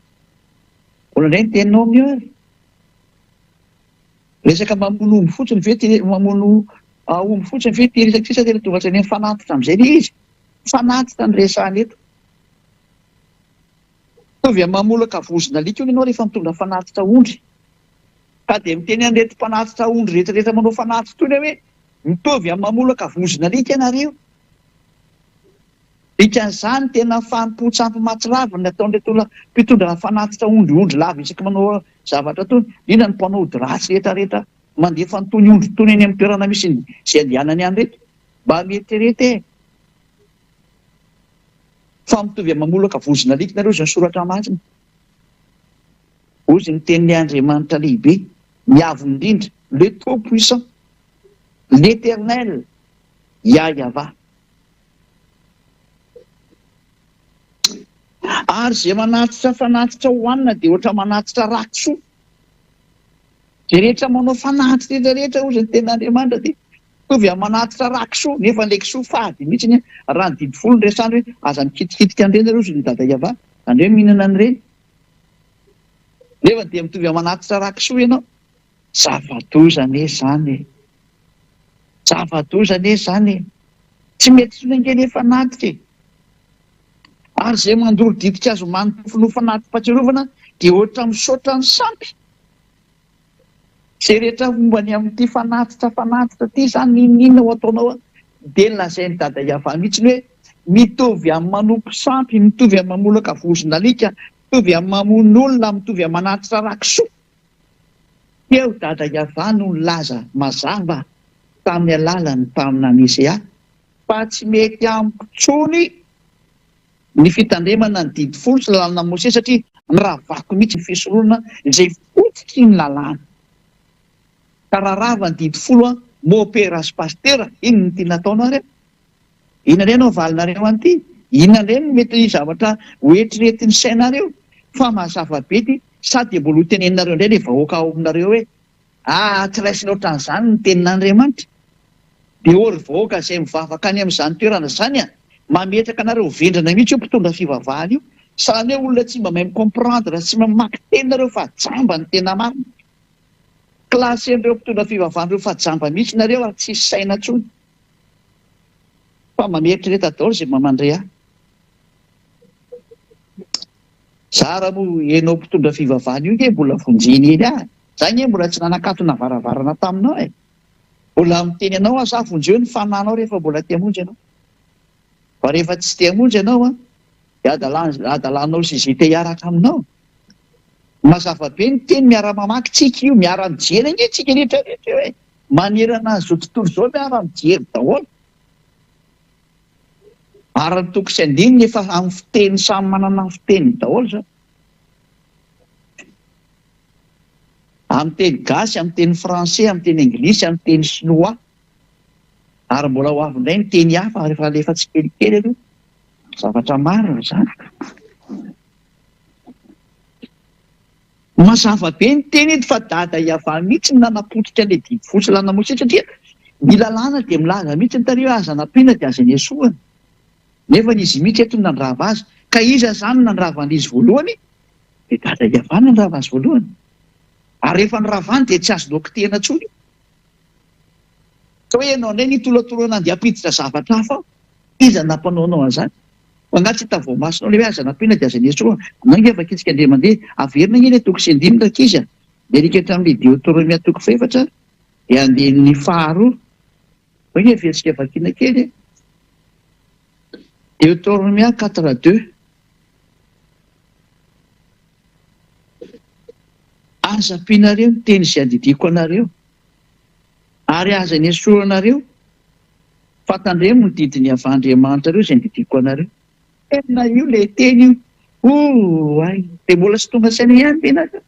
Mbola indray ny teninao amin'io ary. Resaka mamono omby fotsiny ve ty mamono omby fotsiny ve ty resaka ity sa tena tonga hatrany amin'ny fanatitra amin'izay ilay izy? Fanatitra no resahana eto. Mitovy amin'ny mamolaka vozon'alika hono ianao rehefa mitondra fanatitra ondry. Ka dia miteny an'ireto mpanatitra ondry rehetra rehetra manao fanatitra itony aho hoe mitovy amin'ny mamolaka vozon'alika ianareo. Dikan'izany tena fanompoan-tsampy mahatsiravina ny ataon'ireto olona mpitondra fanatitra ondry ondry lava isaky manao zavatra itony, indrindra ny mpanao ody ratsy rehetra rehetra mandefa an'itony ondry itony eny amin'ny toerana misy ny izay andehanany any ireto. Mba mieritrereta e! Fa mitovy amin'ny mamolaka vozon'alika nareo izany soratra masina. Hozy ny tenin'ilay Andriamanitra lehibe, ny avo indrindra, le tout puissant, l'eternel, Yah-Yavah. Ary izay manatitra fanatitra hohanina dia ohatra manatitra ra-kisoa. Izay rehetra manao fanatitra rehetra rehetra hozy ny tenin'Andriamanitra dia mitovy amin'ny manatitra ra-kisoa, nefa ilay kisoa fady mihitsy ny raha ny didy folo no resahana hoe aza mikitikitika an'ireny nareo hozy ny dada Yavah, anareo mihinana an'ireny. Nefa dia mitovy amin'ny manatitra ra-kisoa ianao. Zava-doza anie izany e! Zava-doza anie izany e! Tsy mety intsony ange ny fanatitra e! Ary izay mandoro ditin-kazo manontofo noho fanati-pahatsiarovana dia ohatra misaotra ny sampy. Izay rehetra momba ny amin'ity fanatitra fanatitra ity izany n'inon'inona ho ataonao dia lazain'i Dada Yavah mihitsy ny hoe mitovy amin'ny manompo sampy, mitovy amin'ny mamolaka vozon'alika, mitovy amin'ny mamono olona, mitovy amin'ny manatitra ra-kisoa. Teo Dada Yavah no nilaza mazava tamin'ny alalan'ny mpaminany Isaiah fa tsy mety amiko intsony ny fitandremana ny didy folo sy lalàna Mosesy satria noravako mihitsy ny fisoronana izay fototry ny lalàna. Ka raha rava ny didy folo an, Mopera sy Pasitera, inona no tiana ataonao ary an? Inona indray no havalinareo an'ity? Inona indray no mety zavatra ho eritreretin'ny sainareo? Fa mazava be ity, sa dia mbola ho teneninareo indray ilay vahoaka ao aminareo hoe, Aa, tsy raisina ohatran'izany ny tenin'Andriamanitra? Dia ô ry vahoaka izay mivavaka any amin'izany toerana izany an, mametraka anareo ho vendrana mihitsy io mpitondra fivavahana io, sahala hoe olona tsy mba mahay mi-comprendre sy mamaky teny nareo fa jamba ny tena marina. Classer-n'ireo mpitondra fivavahana ireo fa jamba mihitsy nareo ary tsisy saina intsony. Fa mba mieritrereta daholo izay mba mandre ahy. Zara moa enao mpitondra fivavahana io nge mbola vonjena eny ahy. Za nge mbola tsy nanakatona varavarana taminao e. Mbola miteny anao aho za vonjeo ny fanahinao rehefa mbola te hamonjy ianao. Fa rehefa tsy te hamonjy ianao an, dia adalanao sy izay te hiaraka aminao. Mazava be ny teny miara-mamaky tsika io, miara-mijery ange tsika rehetra rehetra io e. Manerana an'izao tontolo izao miara mijery daholo. Ary ny toko sy andininy efa amin'ny fiteny samy manana ny fiteniny daholo izao. Amin'ny teny gasy, amin'ny teny français, amin'ny teny anglisy, amin'ny teny sinoa. Ary mbola ho avy indray ny teny hafa rehefa alefa tsikelikely aloha. Zavatra marina izany. Mazava be ny teny eto fa dada Yavah mihitsy no nanapotika an'ilay didy fotsy lalana Mosesy satria ny lalàna dia milaza mihitsy ny tary hoe aza nampiana dia aza nesorina. Nefa izy mihitsy eto no nandrava azy. Ka iza izany no nandrava an'izy voalohany? Dia dada Yavah no nandrava azy voalohany. Ary rehefa noravany dia tsy azo nokitihina intsony io. Ka hoe ianao indray nitolotolona andeha hampiditra zavatra hafa ao. Iza no nampanao anao an'izany? Fa angaha tsy hita voamasonao ilay hoe aza nampiana dia aza nesorina? Anao ange vakintsika indray mandeha. Averina ange ilay toko sy andininy rankizy a! Miarika hatramin'ilay Deotoromia toko fahefatra dia andininy faharoa. Ao ange averintsika vakiana kely e! Deotoromia 4 deux. Aza ampianareo ny teny izay andidiako anareo, ary aza nesorinareo, fa tandremo ny didin'i Yavah Andriamanitrareo izay andidiako anareo. Tena io ilay teny io. Oay! Dia mbola tsy tonga saina ihany ve nareo?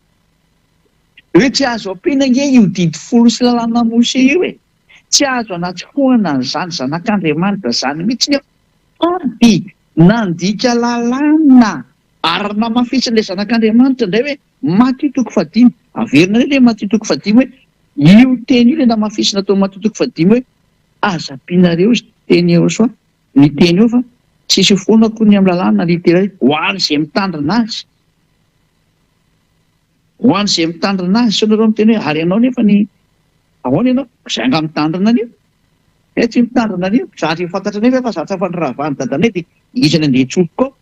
Hoe tsy azo ampiana ange io didy folo sy lalàna Mose io e! Tsy azo anatsofohana an'izany zanak'Andriamanitra izany mihitsy eo. Sady nandika lalàna ary namafisin'ilay zanak'Andriamanitra indray hoe Matio toko fahadimy. Averina indray ilay Matio toko fahadimy hoe io teny io ilay namafisina tao Matio toko fahadimy hoe aza ampianareo izy teny Yehosua ny teny eo fa tsisy foana akory ny amin'ny lalàna litera hoe ho an'izay mitandrina azy. Ho an'izay mitandrina azy sao nareo miteny hoe ary ianao nefa ny ahoana ianao? Izay angaha mitandrina an'io? Eh tsy mitandrina an'io, zatra fantatra anefa fa zatra fandravan'i dadanay dia iza no andeha hitsofoka ao?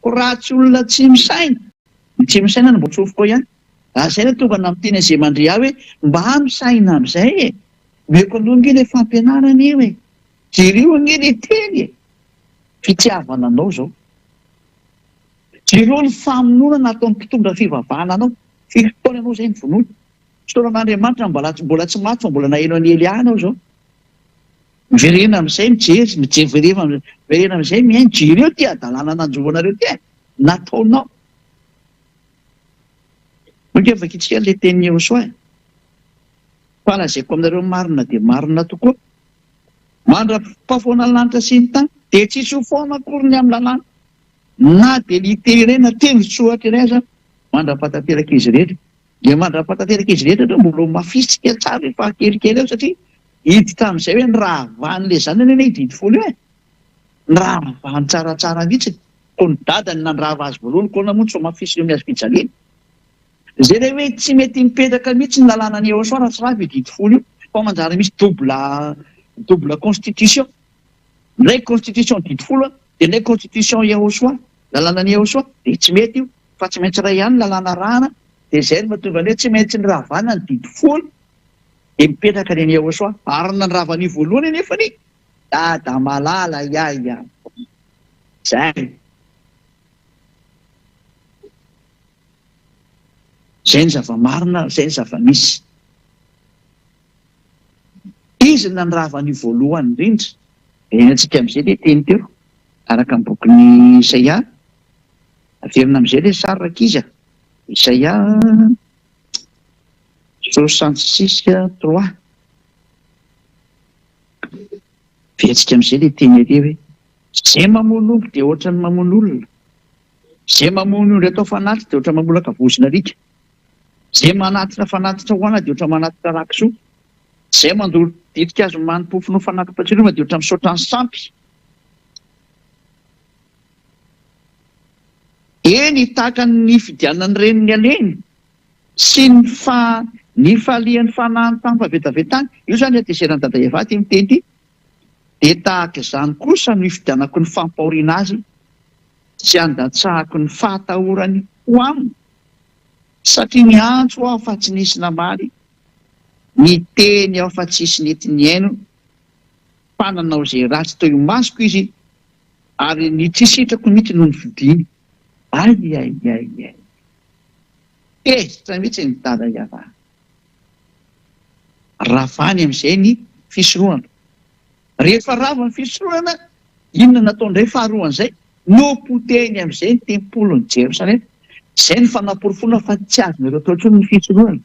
Ko raha tsy olona tsy misaina, ny tsy misaina no mbo tsofoka ao ihany. Ary zay no tonga nampiteny an'izay mandre ahy hoe mba misaina amizay e! Omeko anao ange ilay fampianarana io e! Jereo ange ilay teny e! Fitiavana anao izao. Jereo ny famonoana nataon'ny mpitondra fivavahana anao. Firy taona ianao izay novonoina? Fisaorana Andriamanitra mbola mbola tsy maty fa mbola naheno an'i Elia ianao izao. Miverena amin'izay mijery, mijery miverena amin'izay mihaino, jereo ity hadalana nanjo anareo ity e! Nataonao. Moa vakintsika ilay tenin'i Yehosua e? Fa lazaiko aminareo marina dia marina tokoa, mandra-pahafoana ny lanitra sy ny tany, dia tsy hisy ho foana akory ny amin'ny lalàna, na dia litera iray na teny soratra iray aza, mandra-pahatanteraka izy rehetra. Dia mandra-pahatanteraka izy rehetra ireo mbola ho mafisika tsara rehefa kelikely eo satria hiditra amin'izay hoe ny rahavan'ilay zanany anie io didy folo io e! Ny rahavany tsaratsara mihitsy. Koa ny dadany nandrava azy voalohany koa moa tsy ho mafisina eo amin'ny hazo fijaliana. Izay ilay hoe tsy mety mipetraka mihitsy ny lalànan'i Yehosua raha tsy rava io didy folo io fa manjary misy double double constitution. Indray constitution didy folo dia indray constitution Yehosua, lalànan'i Yehosua dia tsy mety io. Fa tsy maintsy iray ihany ny lalàna arahana, dia izay no mahatonga ny hoe tsy maintsy niravana ny didy folo, dia mipetraka ny an'i Yehosua. Ary ny nandrava an'io voalohany anefa ny Dada malala yaya. Izay. Izay ny zava-marina, izay ny zava-misy. Izy no nandrava an'io voalohany indrindra. Iainantsika amin'izay ilay teny teo, araka ny bokin'i Isaia. Averina amin'izay ilay sary rankizy a! Isaia 66 trois. Averintsika amin'izay ilay teny ery hoe, Izay mamono omby dia ohatran'ny mamono olona. Izay mamono ondry atao fanatitra dia ohatran'ny mamolaka vozon'alika. Izay manatitra fanatitra hohanina dia ohatran'ny manatitra ra-kisoa. Izay mandoro ditin-kazo manim-pofona ho fanati-pahatsiarovana dia ohatran'ny misaotra ny sampy. Eny, tahaka ny nifidianan'ny reniny aleny sy ny fa nifalian'ny fanahiny tamin'ny fahavetavetany, io izany hatezeran'i Dada Eva ity miteny ity, dia tahaka izany kosa no hifidianako ny fampahoriana azy sy handatsahako ny fahatahorany ho aminy, satria niantso aho fa tsy nisy namaly, niteny aho fa tsisy nety nihaino, fa nanao izay ratsy teo imasoko izy Ary ny tsy sitrako mihitsy no nofidiny. Ay ay ay ay. Tezitra mihitsy ny dada ialahy. Ravany amin'izay ny fisoronana. Rehefa rava ny fisoronana, inona natao indray faharoan'izay? Nopotehiny amin'izay ny tempolin'i Jerosalema. Izay no fanaporofoana fa tsy azonareo atao intsony ny fisoronana.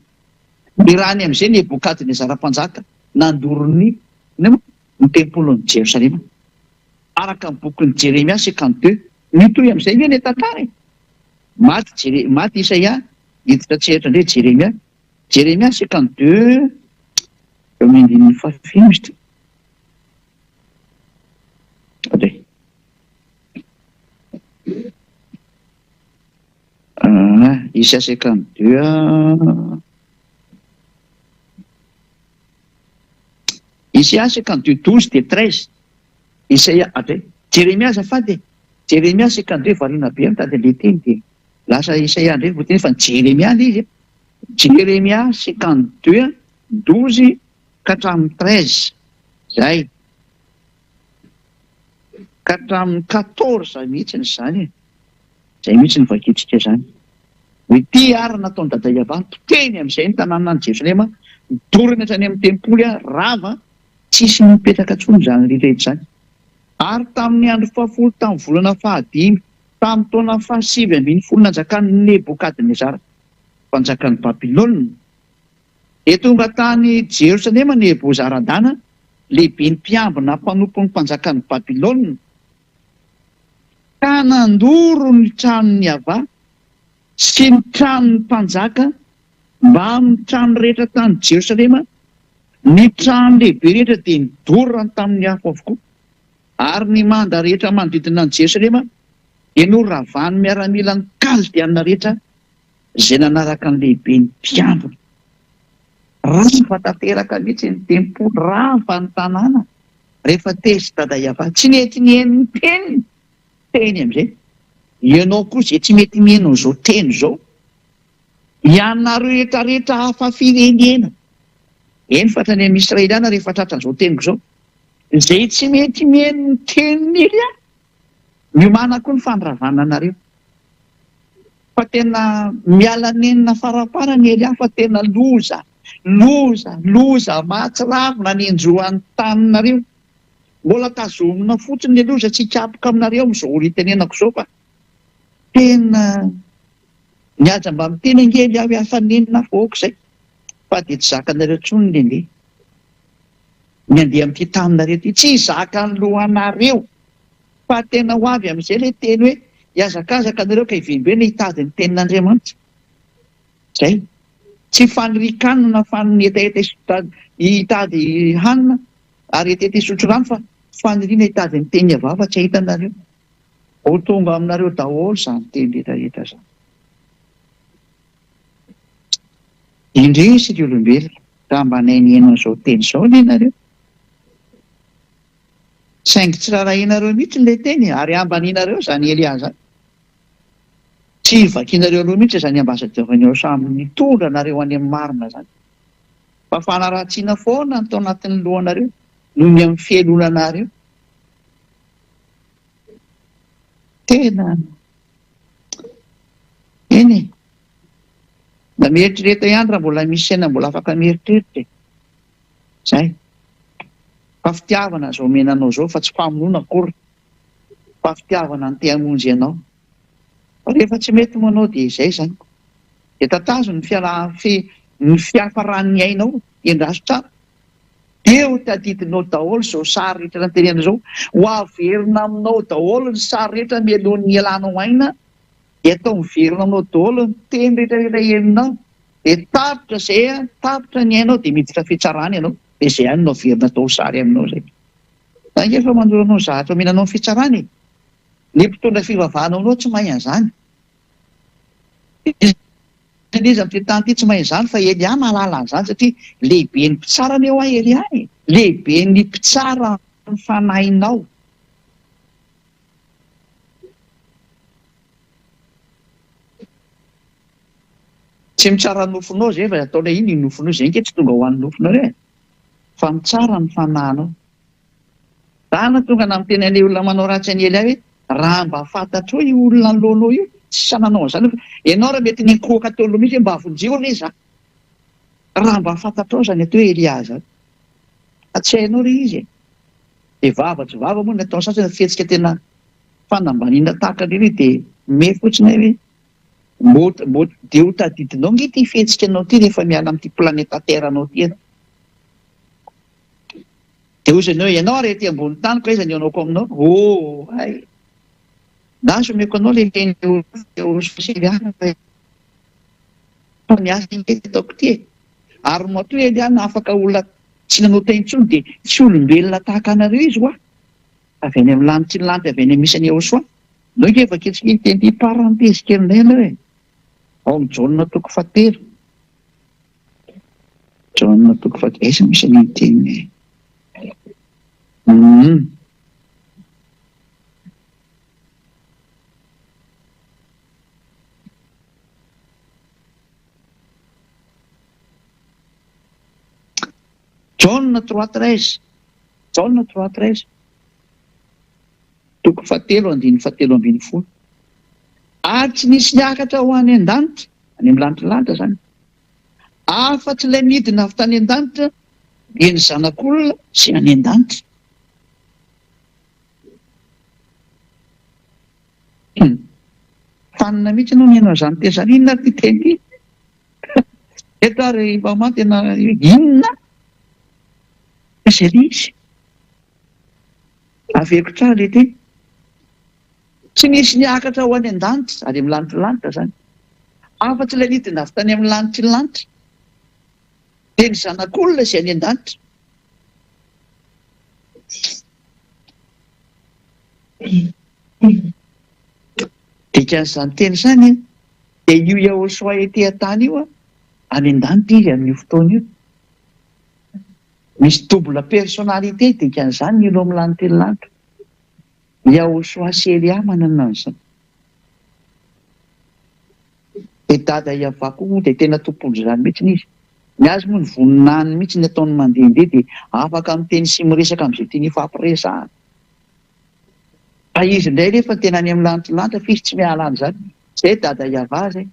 Nirahiny amin'izay Nebokadnezara mpanjaka nandoro ny, inona moa? Ny tempolin'i Jerosalema. Araka ny bokin'i Jeremia 52. Mitohy amin'izay ve ilay tantara e? Maty Jere, maty Isaia, hiditra an-tsehatra indray Jeremia. Jeremia 52, eo amin'ny andininy fahafito izy ity. Attendez. Ah, Isaia 52. Isaia 52, 12 dia 13. Isaia, attendez. Jeremia azafady e. Jeremia 52 variana be mitady an'ilay teny dia lasa Isaia indray vao teny fa ny Jeremia ilay izy e. Jeremia 52, 12 ka hatramin'ny 13. Zay. Ka hatramin'ny 14 mihitsy izany e. Izay mihitsy no vakintsika izany. Ho ity ary ny nataon'i Dada Yavah, mpiteny amin'izay ny tanànan'i Jerosalema, dorany hatrany amin'ny tempoly, rava, tsisy nipetraka intsony izany rehetra izany. Ary tamin'ny andro fahafolo tamin'ny volana fahadimy, tamin'ny taona fahasivy ambinifolo nanjakan'i Nebokadnezara, mpanjakan'i Babylona, dia tonga tany Jerosalema Nebozaradana, lehiben'ny mpiambina mpanompon'ny mpanjakan'i Babylona, Ka nandoro ny tranon'i Yavah sy ny tranon'ny mpanjaka mbamin'ny trano rehetra tany Jerosalema, ny trano lehibe rehetra dia nodorany tamin'ny afo avokoa, ary ny manda rehetra manodidina an'i Jerosalema dia noravan'ny miaramilan'ny Kaldeana rehetra izay nanaraka ny lehiben'ny mpiambina. Rava tanteraka mihitsy ny tempoly, rava ny tanàna. Rehefa tezitra Dada Yavah, tsy nety nihaino ny teniny, teny amin'izay, ianao koa izay tsy mety mihaino an'izao teny izao, ianareo rehetra rehetra hafa firenena, eny fa hatrany amin'ny Israeliana rehefa tratran'izao teniko izao, izay tsy mety mihaino ny tenin'i Elia, miomàna koa ny fandravana anareo. Fa tena miala nenina faramparany Elia fa tena loza, loza, loza mahatsiravina ny enjoan'ny taninareo. Mbola tazomina fotsiny ny loza tsy hikapoka aminareo amin'izao ora itenenako izao fa tena mihaja mba miteny ange Elia hoe afa-nenina aho fa ok izay fa dia tsy zakanareo intsony ny andeha ny andeha amin'ity taninareo ity, tsy zakan'ny lohanareo. Fa tena ho avy amin'izay ilay teny hoe hihazakazaka nareo ka hivembena hitady ny tenin'Andriamanitra. Izay. Tsy fanirian-kanina na faniriana hetaheta hitady hanina ary hetaheta hisotro rano fa faniriana hitady ny tenin'i Yavah fa tsy hahita anareo. Ho tonga aminareo daholo izany teny rehetra rehetra izany. Indrisy ry olombelona, raha mba nahay nihaino an'izao teny izao anie nareo. Saingy tsy rarahianareo mihitsy ilay teny e, ary ambanianareo izany Elia izany. Tsy vakianareo aloha mihitsy izany ambassadeur-n'i samy nitondra anareo any amin'ny marina izany. Fa fanaratsiana foana no tao anatin'ny lohanareo noho ny amin'ny fialonanareo. Tena eny e. Mba mieritrereta ihany raha mbola misy saina mbola afaka mieritreritra e. Zay. Fa fitiavana zao omena anao zao fa tsy famonoana akory fa fitiavana ny te hamonjy anao. Fa rehefa tsy mety moa anao dia izay zany. Dia tatazo ny fiaraha fi ny fiafaran'ny ainao, endraso tsara. Dia ho tadidinao daholo izao sary rehetra nantenena izao. Ho averina aminao daholo ny sary rehetra mialohan'ny hialanao aina. Dia atao miverina aminao daholo ny teny rehetra rehetra henonao. Dia tapitra izay an, tapitra ny ainao dia miditra fitsarana ianao, dia izay ihany no averina atao sary aminao izay. Za ange efa manoro anao ny zavatra omena anao ny fitsarana e. Ny mpitondra fivavahana anao tsy mahay an'izany. Iza n'iza amin'ity tany ity tsy mahay an'izany fa Elia mahalala an'izany satria lehiben'ny mpitsara anie hoa Elia e. Lehiben'ny mpitsara ny fanahinao. Tsy mitsara nofinao zay fa ataonay iny io nofinao zay nge tsy tonga ho an'ny nofinao e! Fa mitsara ny fanahinao. Za na tonga na miteny an'ilay olona manao ratsy an'i Elia hoe raha mba fantatrao io olona anoloanao io tsy sahy nanao an'izany aho fa ianao raha mety niankohoka teo anoloana mihitsy hoe mba vonjeo re za. Raha mba fantatrao izany atao hoe Elia zany. Fa tsy hainao re izy e! Dia vava tsy vava moa ny ataon'ny sasany fihetsika tena fanambaniana tahaka an'ireny dia me fotsiny ahy hoe Mbô mbô dia ho tadidinao nge ity fihetsika anao ity rehefa miala amin'ity planeta terre anao ity ianao. Dia hoy izy hoe, Ianao ary ety ambony tany, koa aiza ny hanaoko aminao? Oh, hay! Lasa omeko anao ilay teny eo fa ny asa ange ty ataoko ity e! Ary matoa Elia nahafaka olona tsy nanota intsony dia tsy olombelona tahaka anareo izy hoa! Avy any amin'ny lanitry ny lanitra avy any amin'ny isan'i Yehosoa. Ndao ange vakintsika iny teny ity parenthèse kely indray aloha e! Ao amin'ny Jaona toko fahatelo. Jaona toko fahatelo, aiza misy an'iny teny e? Hum. Jaona 3:13. Jaona 3:13. Toko fahatelo andininy fahatelo ambin'ny folo. Ary tsy nisy niakatra ho any an-danitra, any amin'ny lanitry lanitra izany, afa-tsy ilay nidina avy tany an-danitra, dia ny Zanak'olona izay any an-danitra. Hum. Fanina mihitsy ianao mihaino an'izany teny izany. Inona ary ity teny ity? Eto ary i Maman tena inona? Izay ilay izy. Averiko tsara ilay teny. Tsy nisy niakatra ho any an-danitra, any amin'ny lanitry lanitra izany. Afa-tsy ilay nidina avy tany amin'ny lanitry ny lanitra. Dia ny Zanak'olona izay any an-danitra. Dikan'izany teny izany dia io Yahoshuah ety an-tany io any an-danitra izy amin'io fotoana io. Misy double personnalité dikan'izany ny olo amin'ny lanitra ny lanitra. Yahoshuah sy Elia manana an'izany. Dia dada Yavah koa moa dia tena tompon'izany mihitsy izy. Ny azy moa ny voninahiny mihitsy ny ataony mandehandeha dia afaka miteny sy miresaka amin'izay tiany hifampiresahana. Fa izy indray nefa tena any amin'ny lanitry lanitra fa izy tsy miala any izany. Zay dada Yavah zay.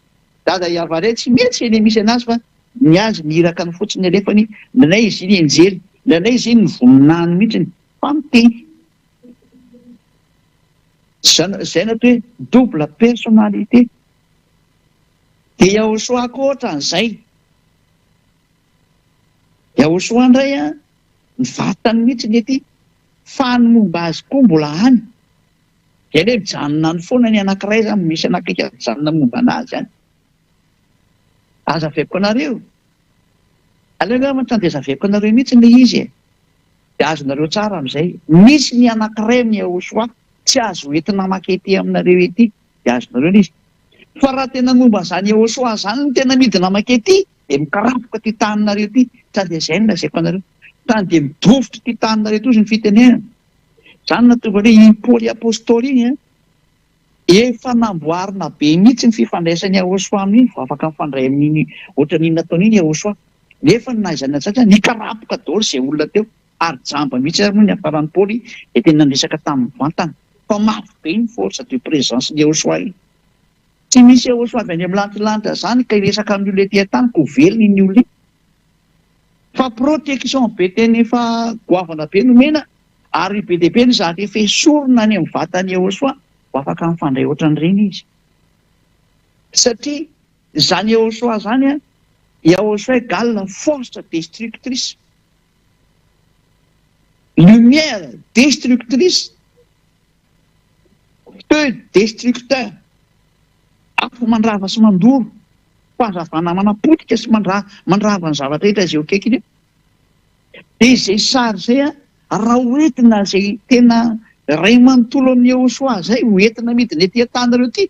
Dada Yavah indray tsy mety eny misy anazy fa ny azy ny irakany fotsiny alefany, indraindray izy iny enjely, indraindray izy iny ny voninahiny mihitsy fa miteny. Zay no atao hoe double personnalité. Dia Yahoshua koa ohatran'izay. Yahoshua indray an, ny vatany mihitsy ny ety, fa ny momba azy koa mbola any. Izay hoe mijanona any foana ny anankiray izany, misy anankiray mijanona momba an'azy any. Aza averiko anareo. Aleo angamba tsy dia averiko anareo mihitsy ilay izy e. Dia azonareo tsara amin'izay. Misy ny anankiray amin'ny Yahoshua tsy azo entina maka ety aminareo ety. Dia azonareo ilay izy. Fa raha tena momba an'izany Yehosua izany no tena midina mankety, dia mikarapoka ity taninareo ity, sa dia izay no lazaiko anareo. Tany dia midofotra ity taninareo ity hozy ny fitenenana. Izany no nahatonga ny hoe iny Paoly Apostoly iny an, efa namboarina be mihitsy ny fifandraisan'i Yehosua amin'iny vao afaka mifandray amin'iny ohatran'iny nataony iny Yehosua. Nefa ny nahaizany an'izany, nikarapoka daholo izay olona teo. Ary jamba mihitsy ary moa ny niafaran'i Paoly dia tena niresaka taminy mivantana fa mafy be iny force de présence ny Yehosua iny. Tsy misy Yehosua avy any amin'ny lantilanitra zany ka hiresaka amin'ny olona ety an-tany ka ho velona iny olona iny. Fa protection be tena efa goavana be nomena ary be dia be ny zavatra efa esorina any amin'ny vatan'i Yehosua ho afaka mifandray ohatran'ireny izy. Satria izany Yehosua izany an, Yahosua égale force destructrice. Lumière destructrice, feu destructeur, afo mandrava sy mandoro, fahazavana manapotika sy mandrava ny zavatra rehetra izay eo akaikiny eo. Dia izay sary izay an, raha ho entina izay tena iray manontolo amin'i Yehosua izay, ho entina midina ety an-taninareo ety,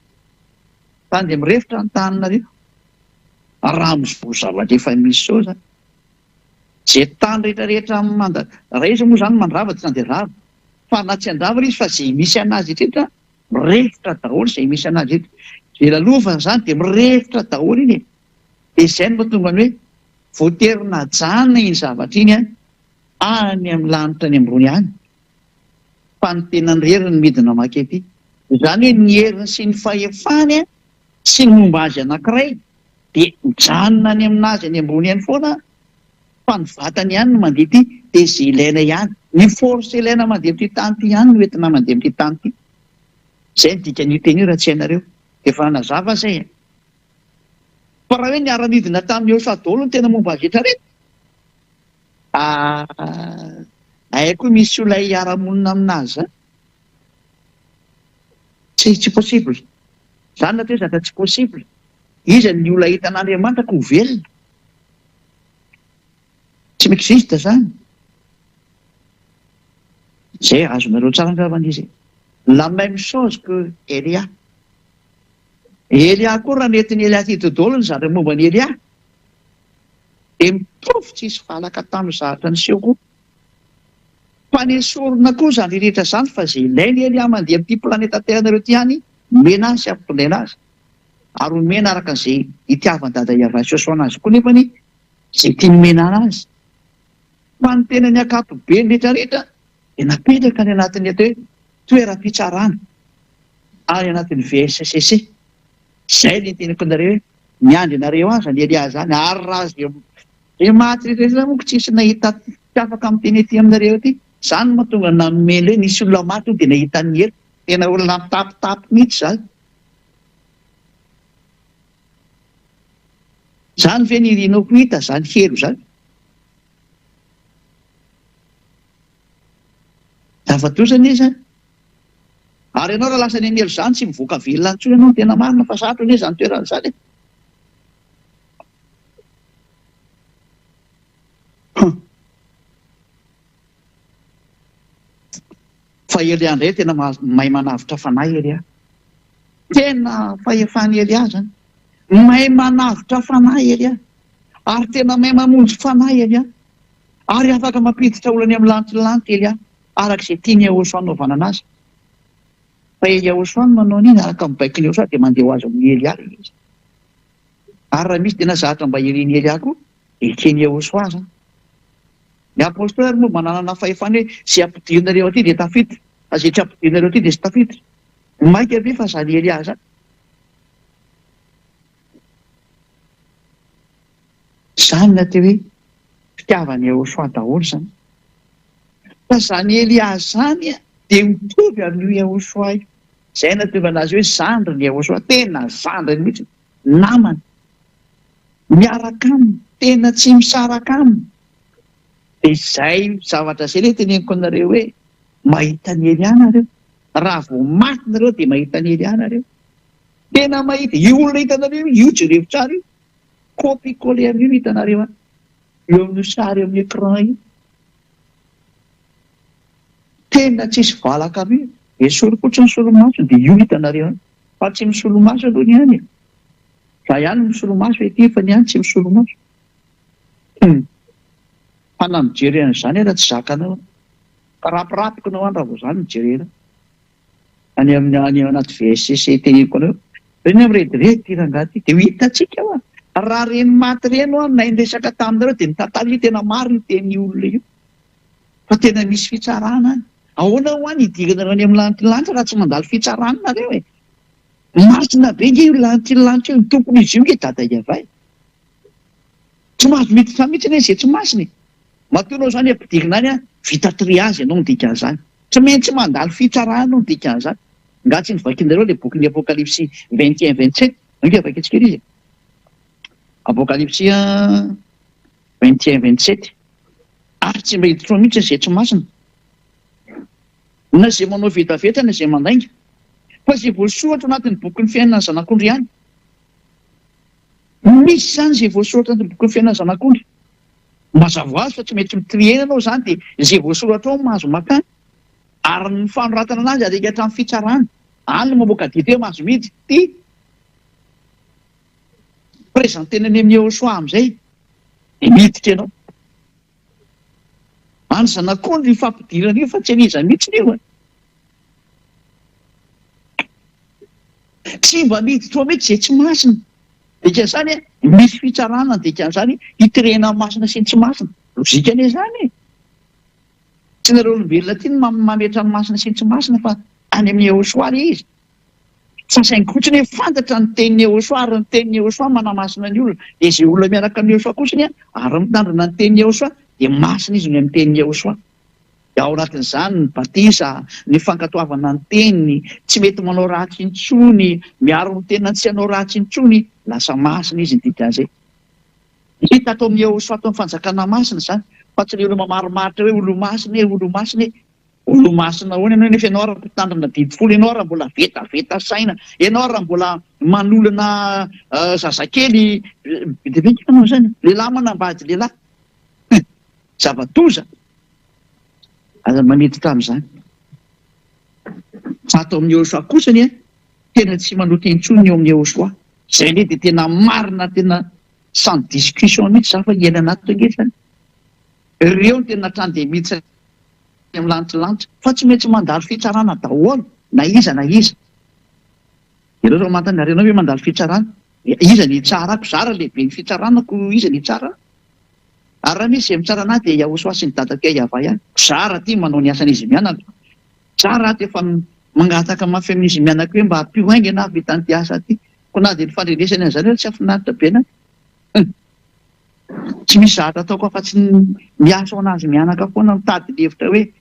tany dia mirefotra ny taninareo. Raha amin'izao zavatra efa misy izao izany. Ze tany rehetra rehetra manda raha izy moa zany mandrava tsy dia rava fa na tsy handrava ary izy fa ze misy anazy rehetra mirefotra daholo ze misy anazy rehetra ze lalovana zany dia mirefotra daholo iny e dia izay no mahatonga ny hoe voatery najanona iny zavatra iny any amin'ny lanitra any ambony any fa ny tenany irery no midina maka ety izany hoe ny heriny sy ny fahefany sy ny momba azy anankiray dia mijanona any aminazy any ambony any foana fa ny vatany ihany no mandeha ety dia izay ilaina ihany, ny force ilaina mandeha amin'ity tany ity ihany no entina mandeha amin'ity tany ity. Izay ny dikan'io teny io raha tsy hainareo. Dia efa nanazava izay e. Fa raha hoe niara-nidina tamin'i Yehosua daholo ny tena momba azy rehetra rehetra, ah, Hay koa misy olona hiara-monina aminazy zany. Tsy tsy possible. Zany no atao hoe zavatra tsy possible. Iza ny olona hahita an'Andriamanitra ka ho velona? Tsy mi-existe zany. Zay azonareo tsara angambany izy e. La même chose que Elia. Elia koa raha nentin'i Elia aty dodolo ny zavatra momba an'i Elia dia mitovy tsisy valaka tamin'ny zavatra niseho koa. Fa nesorina koa izany rehetra izany fa izay ilain'i Elia mandeha amin'ity planeta Terre nareo ity ihany omena azy sy ampitondraina azy. Ary omena araka izay itiavan'i Dada Yavah sy Yosua anazy koa nefany izay tiany omena anazy. Fa ny tenany ankapobeny rehetra rehetra dia napetraka any anatin'ny atao hoe toeram-pitsarana any anatin'ny VSCC. Izay no iteneniko anareo hoe miandry anareo any izany Elia izany ary raha izay izay maty rehetra rehetra manko tsisy nahita tsy afaka miteny aty aminareo aty. Izany no mahatonga nanome hoe nisy olona maty hono dia nahita ny helo. Tena olona mitapitapy mihitsy izany. Izany ve no irinao ho hita izany helo izany? Zava-doza anie izany. Ary ianao raha lasa any amin'ny helo izany tsy mivoaka velona intsony ianao ny tena marina fa sarotra anie izany toerana izany e. Hum. Fa Elia indray tena mahay manavotra fanahy Elia. Tena fahefan'i Elia izany. Mahay manavotra fanahy Elia. Ary tena mahay mamonjy fanahy Elia. Ary afaka mampiditra olona any amin'ny lanitry ny lanitra Elia, araka izay tian'i Yehosua hanaovana anazy. Fa i Yehosua no manao an'iny, araka ny baikon'i Yehosua dia mandeha ho azy amin'i Elia ilay izy. Ary raha misy tena zavatra mba irin'i Elia koa, dia eken'i Yehosua izany. Ny Apostoly ary moa mba nanana fahefana hoe izay ampidirinareo aty dia tafiditra, fa izay tsy ampidirinareo aty dia tsy tafiditra. Mainka ve fa izany Elia izany? Izany no atao hoe fitiavan'i Yehosua daholo izany. Fa izany Elia izany dia mitovy amin'io Yehosua io. Izay no nahatonga anazy hoe zandrin'i Yehosua, tena zandriny mihitsy, namany, miaraka aminy, tena tsy misaraka aminy. Dia izay zavatra izay ilay teneniko anareo hoe mahita an'i Elia nareo. Raha vao maty nareo dia mahita an'i Elia nareo. Tena mahita, io olona hitanareo io, io jerevo tsara io. Copie coller amin'io no hitanareo any. Eo amin'io sary eo amin'ny écran io. Tena tsisy valaka mihitsy. Esory fotsiny ny solomaso dia io hitanareo any. Fa tsy misolomaso aloha ny any e. Za ihany no misolomaso ety fa ny any tsy misolomaso. Hum. Fa na mijery an'izany ara tsy zakanao. Karapirapiko nao any raha vao zany no jerena. Any amin'ny any anaty VSCC teneniko anareo. Reny hoe mirediredy ity rangahy ity. Dia ho hitantsika hoa. Raha reny maty reny hoa nay niresaka taminareo dia nitantara io tena marina io tenin'io olona io. Fa tena misy fitsarana any. Ahoana hoa ny hidiranareo any amin'ny lanitry ny lanitra raha tsy mandalo fitsarana nareo e? Masina be nge io lanitry ny lanitra io. Ny tompon'izy io nge Dada Yaveh. Tsy mahazo miditra mihitsy anie izay tsy masina e. Matoa ianao izany ampidirina any an, vita triage ianao ny dikan'izany. Tsy maintsy mandalo fitsarana ianao ny dikan'izany. Nga tsy novakinareo ilay bokin'ny Apokalypsy 21 27? Ange vakintsika ery izy e. Apokalypsy 21 27. Ary tsy mba hiditra ao mihitsy izay tsy masina. Na izay manao vetaveta na izay mandainga. Fa izay voasoratra anatin'ny bokin'ny fiainan'ny Zanak'ondry ihany. Misy izany izay voasoratra anatin'ny bokin'ny fiainan'ny Zanak'ondry. Mazava ho azy fa tsy maintsy mi-trier ianao izany dia izay voasoratra ao no mahazo makany. Ary ny fanoratana anazy alika hatramin'ny fitsarana. Any no mamoaka didy hoe mahazo miditra. Ity. Présenter-na any amin'i Yehosua amin'izay dia miditra ianao. Any Zanak'ondry io fampidirana io fa tsy an'iza mihitsy io e. Tsy mba miditra ao mihitsy izay tsy masina. Dikan'izany misy fitsarana ny dikan'izany hitirena ny masina sy ny tsy masina. Lojika anie izany e. Tsy nareo olombelona aty no mametra ny masina sy ny tsy masina fa any amin'i Yehosua ilay izy. Fa saingy fotsiny hoe fantatra ny tenin'i Yehosua ary ny tenin'i Yehosua manamasina ny olona. Dia izay olona miaraka amin'i Yehosua kosa anie ary mitandrina ny tenin'i Yehosua dia masina izy noho ny amin'ny tenin'i Yehosua. Dia ao anatin'izany ny batisa, ny fankatoavana ny teniny, tsy mety manao ratsy intsony, miaro ny tenany tsy hanao ratsy intsony, lasa masina izy ny dikan'izay. Hita ato amin'i Yehosua ato amin'ny fanjakana masina izany. Fa tsy le olona mamarimaritra hoe olomasina e, olomasina e. Olomasina ahoana ianao nefa ianao ary mpitandrina didy folo, ianao ary mbola vetaveta saina, ianao ary mbola manolona zazakely, be dia be ny manao izany, lehilahy manambady lehilahy. Zava-doza. Aza maniditra amin'izany. Fa ato amin'i Yehosua kosa anie, tena tsy manota intsony ny eo amin'i Yehosua. Izay indray dia tena marina tena sans discussion mihitsy za fa hiainana ato ange zany. Ireo no tena hatrany dia miditra any amin'ny lanitry fa tsy maintsy mandalo fitsarana daholo na iza na iza. Ianareo raha manontany ary ianao ve mandalo fitsarana? Iza ny hitsarako? Za raha lehiben'ny fitsarana ko iza ny hitsara ahy? Ary raha misy izay mitsara anah dia Yahosoa sy ny dadako Yavah ihany. Za raha ty manao ny asan'izy mianaka. Za raha ty efa mangataka mafy amin'izy mianaka hoe mba ampio haingana aho vita an'ity asa ty. Koa na dia ny fandrenesany an'izany ary tsy hahafinaritra be anah. Hum. Tsy misy zavatra ataoko afa-tsy ny miasa ho an'azy mianaka foana, mitady ny hevitra hoe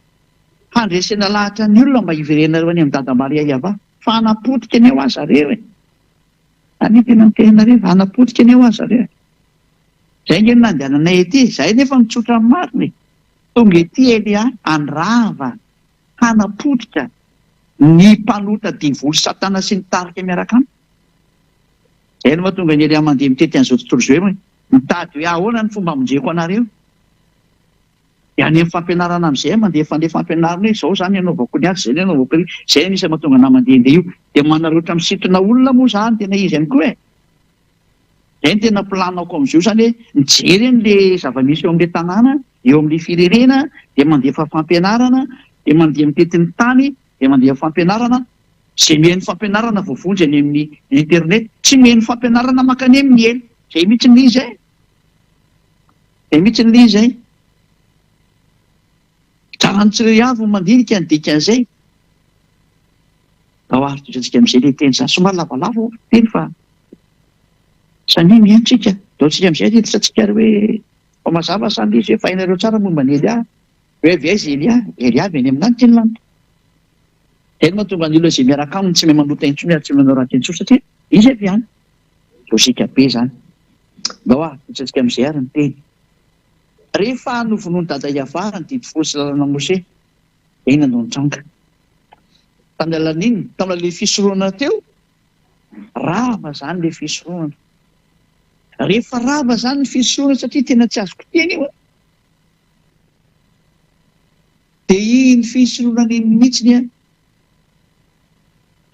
handresena lahatra ny olona mba hiverenareo any amin'i Dada Maria Yavah. Fa hanapotika anie hoa zareo e! Anie tena miteny anareo fa hanapotika anie hoa zareo e! Zay ange no nandehananay ety e! Zahay nefa mitsotra ny marina e! Tonga ety Elia handrava, hanapotika ny mpanota devoly satana sy ny tarika miaraka aminy. Zay no mahatonga an'i Elia mandeha mitety an'izao tontolo izao hoe mitady hoe ahoana ny fomba hamonjeko anareo. Dia any amin'ny fampianarana amin'izay aho mandeha fandeha fampianarana hoe izao izany anaovako ny azy, izay ny anaovako ny, izay anisan'ny mahatonga anah mandehandeha io. Dia manararaotra misintona olona moa izany tena izy ihany koa e. Izay no tena plan-ako amin'izao izany hoe mijery an'ilay zava-misy eo amin'ilay tanàna, eo amin'ilay firenena, dia mandefa fampianarana, dia mandeha mitety ny tany, dia mandeha fampianarana, izay mihaino fampianarana voavonjy any amin'ny internet, tsy mihaino fampianarana mankany amin'ny helo. Izay mihitsy ny izy e! Izay mihitsy ny izy e! Tsara ny tsirairay avy ny mandinika ny dikan'izay. Ao ary tohizatsika amin'izay ilay teny izany. Somary lavalava ny teny fa samia mihaino tsika. Ndao tsika amin'izay hiditra tsika ary hoe fa mazava sa ilay izy hoe fa hainareo tsara momba an'i Elia. Hoe avy aiza Elia? Elia avy any amin'ny lanitra ny lanitra. Izay no mahatonga ny olona izay miaraka aminy tsy mahay manota intsony ary tsy mahay manao ratsy intsony satria izy avy any. Lojika be izany. Ndao ary tohizatsika amin'izay ary ny teny. Rehefa novonoin'i Dada Iavara ny didy folo sy lalana Mose, inona no nitranga? Tamin'ny alalan'inona? Tamin'ny alalan'ilay fisoronana teo? Rava izany ilay fisoronana. Rehefa rava izany ny fisoronana satria tena tsy azoko teny io an! Dia iny fisoronana iny mihitsy an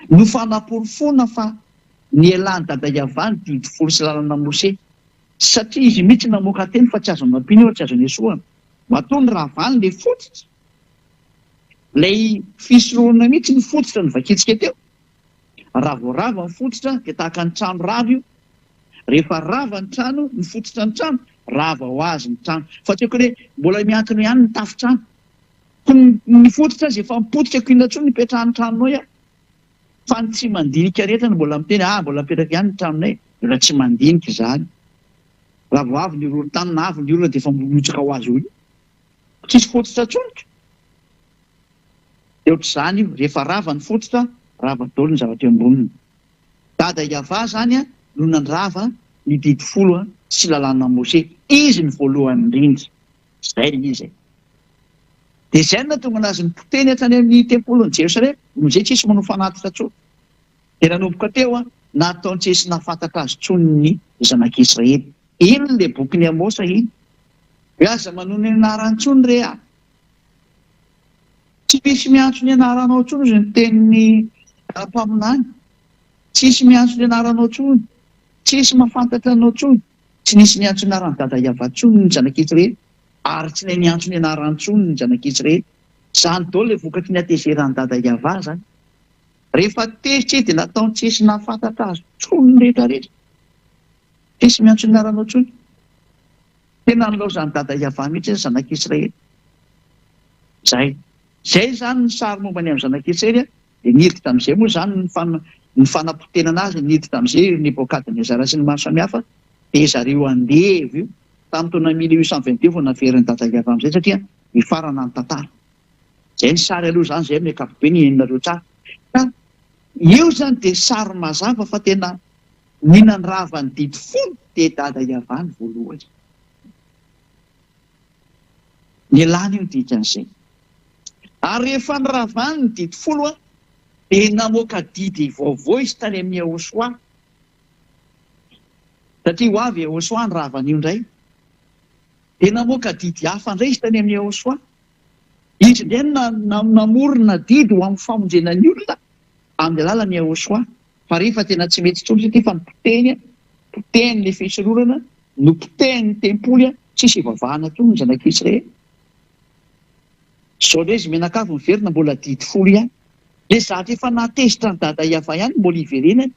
no fanaporofoana fa nialan'i Dada Iavah ny didy folo sy lalana Mose. Satria izy mihitsy namoaka teny fa tsy azo nampiana io ary tsy azo nesohana. Matoa niravany ilay fototra, ilay fisoronana mihitsy ny fototra novakintsika teo. Raha vao rava ny fototra dia tahaka ny trano rava io. Rehefa rava ny trano, ny fototra ny trano, rava ho azy ny trano. Fa tsy akory hoe mbola miankina eo ihany ny tafon-trano. Koa ny fototra aza efa mipotika koa inona intsony ny ipetrahan'ny tranonao eo. Fa ny tsy mandinika rehetra no mbola miteny ah mbola mipetraka ihany ny tranonay. Mbola tsy mandinika izany. Raha vao avy ny horohorontany na avy ny olona dia efa mirotsaka ho azy eo io. Tsisy fototra intsony ka. Dia ohatr'izany io, rehefa rava ny fototra, rava daholo ny zavatra eo amboniny. Dada Yavah izany no nandrava ny didy folo sy lalàna Mose. Izy no voalohany indrindra. Izay ilay izy e. Dia izay no nahatonga anazy nipoteny hatrany amin'ny tempolin'i Jerosalema, amin'izay tsisy manao fanatitra intsony. Dia nanomboka teo, nataony tsisy nahafantatra azy intsony ny zanak'Israely. Iny ilay bokin'i Amosa iny. Hoe aza manonona ny anarany intsony re a! Tsy misy miantso ny anaranao intsony hozy ny tenin'ny mpaminany. Tsisy miantso ny anaranao intsony. Tsisy mahafantatra anao intsony. Tsy nisy niantso ny anaran'i Dada Yavah intsony ny zanak'Israely, ary tsy nahay niantso ny anarany intsony ny zanak'Israely. Izany daholo ilay vokatry ny hatezeran'i Dada Yavah izany. Rehefa tezitra izy dia nataony tsisy nahafantatra azy intsony ny rehetra rehetra. Tsisy miantso ny anaranao intsony. Tena nilaozan'i Dada Yavah mihitsy ny zanak'Israely. Izay. Izay izany ny sary momba ny amin'ny zanak'Israely. Dia niditra amin'izay moa izany ny fan, ny fanapotenana azy, niditra amin'izay ry Nebokadnezara sy ny maro samihafa, dia zareo andevo io. Tamin'ny taona 1822 vao naverin'i Dada Yavah amin'izay satria nifarana ny tantara. Izay ny sary aloha izany, izay amin'ny ankapobeny henonareo tsara. Ka eo izany dia sary mazava fa tena ny nandrava ny didy folo dia Dada Yavah ny voalohany. Nialana io ny dikan'izay. Ary rehefa niravany ny didy folo, dia namoaka didy vaovao izy tany amin'i Yehosua. Satria ho avy Yehosua nirava an'io indray. Dia namoaka didy hafa indray izy tany amin'i Yehosua. Izy indray no namorona didy ho amin'ny famonjena ny olona amin'ny alalan'i Yehosua. Fa rehefa tena tsy mety intsony satria efa nopotehiny, potehiny ilay fisoronana, nopotehiny ny tempoly, tsisy ivavahana intsony ny zanak'Israely. Izao indray izy mianakavy miverina mbola didy folo ihany. Ilay zavatra efa nahatezitra an'i Dada Yavah ihany no mbola iverenany.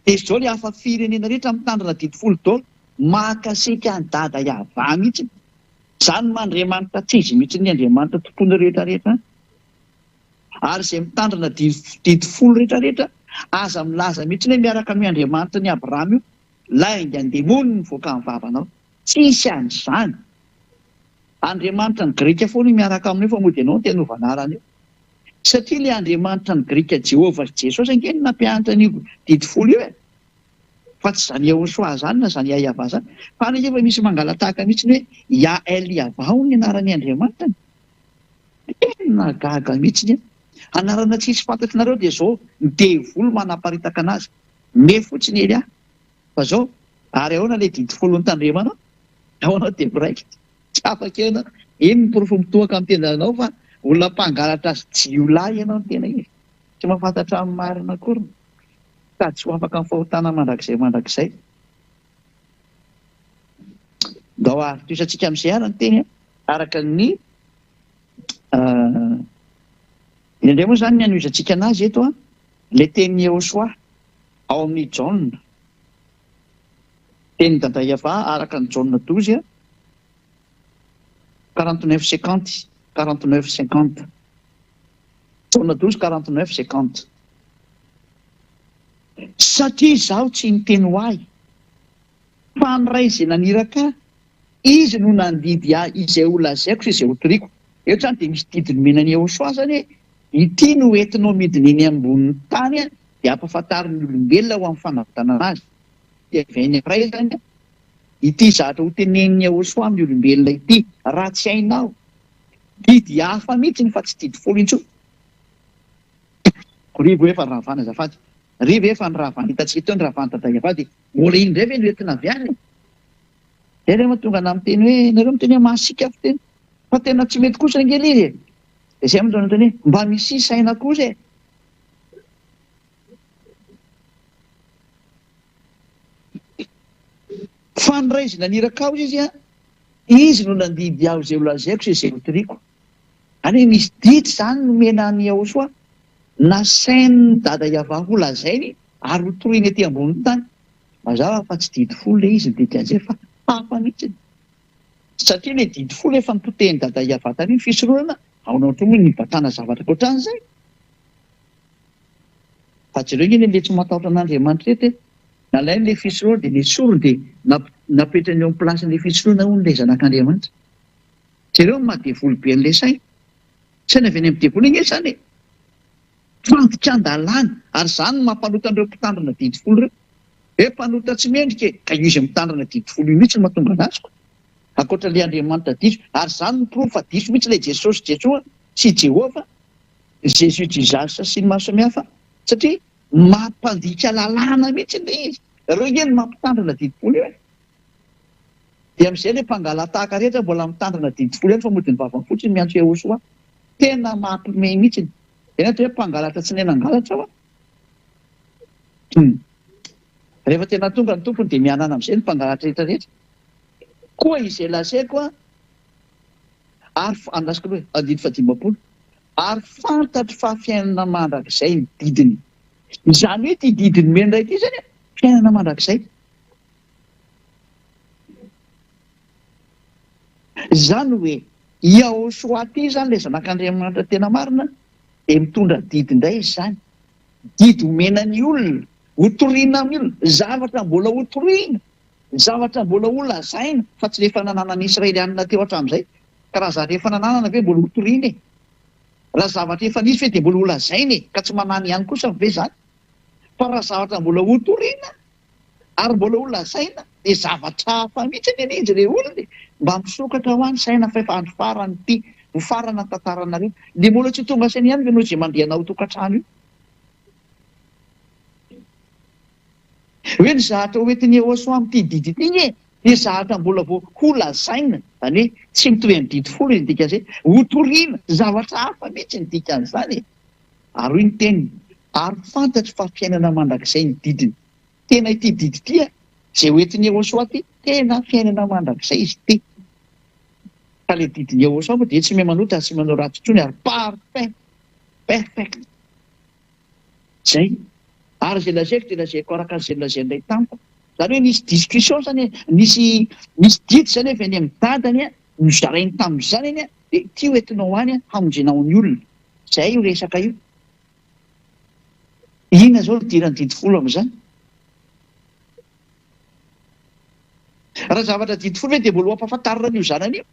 Dia izao ilay hafa firenena rehetra mitandrina didy folo daholo, mahakasika an'i Dada Yavah mihitsy. Izany maha Andriamanitra tsy izy mihitsy ny Andriamanitra tompon'ny rehetra rehetra. Ary izay mitandrina didy folo rehetra rehetra, aza milaza mihitsy hoe miaraka amin'io Andriamanitry ny Abrahama io, lainga an-demony no mivoaka amin'ny vavanao. Tsisy an'izany. Andriamanitra ny Grika foana io miaraka aminao io fa mody ianao no te hanova anarana io. Satria ilay Andriamanitra ny Grika Jehovah sy Jesosy ange no nampianatra an'io didy folo io e! Fa tsy izany Yahoshuah izany na izany Yah-Yavah izany. Fa any ange efa misy mangala-tahaka mihitsy ny hoe Yah-El-Yavah hono ny anaran'ny Andriamanitra. Tena gaga mihitsy aho. Anarana tsisy fantatrinareo dia izao ny devoly manaparitaka anazy. Me fotsiny Elia. Fa izao, ary ahoana ilay didy folo notandremana? Ahoana dia miraikitra? Tsy afaka eo ianao. Iny ny porofo mitohaka amin'ny tenanao fa olona mpangalatra sy jiolahy ianao no tena izy. Tsy mahafantatra ny marina akory. Sady tsy ho afaka amin'ny fahotana mandrakizay mandrakizay. Ndao ary tohisantsika amin'izay ary ny teny araka ny Indraindray moa izany ny anohizantsika anazy eto ilay tenin'i Yehosua ao amin'ny Jaona. Tenin'i Dada Yavah araka ny Jaona 12, 49 50, 49 50. Jaona 12, 49 50. Satria izaho tsy niteny ho ahy, fa ny Ray izay naniraka ahy, Izy no nandidy ahy izay ho lazaiko sy izay ho toriko. Eto izany dia misy didy nomena an'i Yehosua izany hoe, ity no entinao midina eny ambonin'ny tany dia ampahafantaro ny olombelona ho amin'ny fanavotana azy. Dia avy any Ray izany ity zavatra ho tenenin'i Yehosua amin'ny olombelona ity, raha tsy hainao. Didy hafa mihitsy fa tsy didy folo intsony. Ry ve efa ravana azafady. Ry ve efa niravana hitantsika teo ny ravan'i Dada Yavah dia mbola iny indray ve no entina avy any e? Zay ve mahatonga anah miteny hoe nareo miteny hoe masiaka fiteny fa tena tsy mety kosa ange le izy e! Dia zay mahatonga miteny hoe mba misia saina kosa e! Fa ny Ray izay naniraka ahy izy an, Izy no nandidy ahy izay ho lazaiko sy izay ho toriko. Any hoe misy didy izany nomena an'i Yahoshuah, nasain'i Dada Yavah ho lazainy ary ho toriny ety ambonin'ny tany. Mazava fa tsy didy folo ilay izy ny dikan'izay fa hafa mihitsy. Satria ilay didy folo efa nopotehin'i Dada Yavah tany ny fisoronana, ahoana koa moa ny nibatana zavatra ankoatran'izay? Fa jereo ange ilay tsy matahotra an'Andriamanitra ireto e! Nalainy ilay fisoronana dia nesoriny dia napetrany eo amin'ny place-n'ilay fisoronana hono ilay zanak'Andriamanitra. Jereo ny maha devoly be an'ilay saina. Saina avy any amin'ny devoly ange izany e! Fandikan-dalàna, ary izany no mampanota an'ireo mpitandrina didy folo ireo. Hoe mpanota tsy mendrika e! Ka io izay mitandrina didy folo io mihitsy no mahatonga anazy ko! Ankoatra ilay Andriamanitra diso, ary izany no porofo fa diso mihitsy ilay Jesosy Jesoa sy Jehovah, Jesus Jesus sy ny maro samihafa, satria mampandika lalàna mihitsy ilay izy. Ireo ange no mampitandrina didy folo io e! Dia amin'izay ilay mpangalatahaka rehetra mbola mitandrina didy folo ihany fa mody ny vavany fotsiny miantso Yahoshuah. Tena mampiomehy mihitsy. Izay no atao hoe mpangalatra tsy nahay nangalatra hoa. Hum. Rehefa tena tonga ny tompony dia mihanana amin'izay ny mpangalatra rehetra rehetra. Koa izay lazaiko an, ary andrasiko aloha e, andininy fahadimampolo, ary fantatro fa fiainana mandrakizay ny didiny. Izany hoe ity didy nomeny Ray ity izany an, fiainana mandrakizay. Izany hoe Yahoshuah ity izany ilay zanak'Andriamanitra tena marina dia mitondra didy indray izy izany. Didy omena ny olona, hotorina amin'ny olona, zavatra mbola hotorina, zavatra mbola holazaina fa tsy ilay efa nananan'ny Israelianina teo hatramin'izay. Ka raha zavatra efa nananana ve mbola hotorina e? Raha zavatra efa nisy ve dia mbola holazaina e? Ka tsy manana ihany kosa ve izany? Fa raha zavatra mbola hotorina ary mbola holazaina. Dia zavatra hafa mihitsy anie ilay izy re olona e! Mba misokatra hoa ny saina fa efa andro farany ity, mifarana ny tantaranareo. Dia mbola tsy ho tonga saina ihany ve ianao izay mandeha ao tokantrano io? Hoe ny zahatra ho entin'i Yehosua amin'ity didy ity anie dia zahatra mbola vao holazaina, izany hoe tsy mitovy amin'ny didy folo izy ny dikan'izay, hotorina, zavatra hafa mihitsy ny dikan'izany e! Ary hoy ny teniny, Ary fantatro fa fiainana mandrakizay ny didiny. Tena ity didy ity a, izay ho entin'i Yehosua ity, tena fiainana mandrakizay izy ity. Fa ilay didin'i Yehosua moa dia tsy mahay manota ary tsy manao ratsy intsony ary parfait, perfect. Izay. Ary izay lazaiko dia lazaiko araka izay nolazain'ilay tamiko. Izany hoe nisy discussion izany e, nisy nisy didy izany avy any amin'ny dadany a, nozarainy tamin'ny zanany a, dia ity ho entinao any hamonjenao ny olona. Izay io resaka io. Inona izao no idiran'ny didy folo amin'izany? Raha zavatra didy folo ve dia mbola ho ampahafantarina an'io zanany io?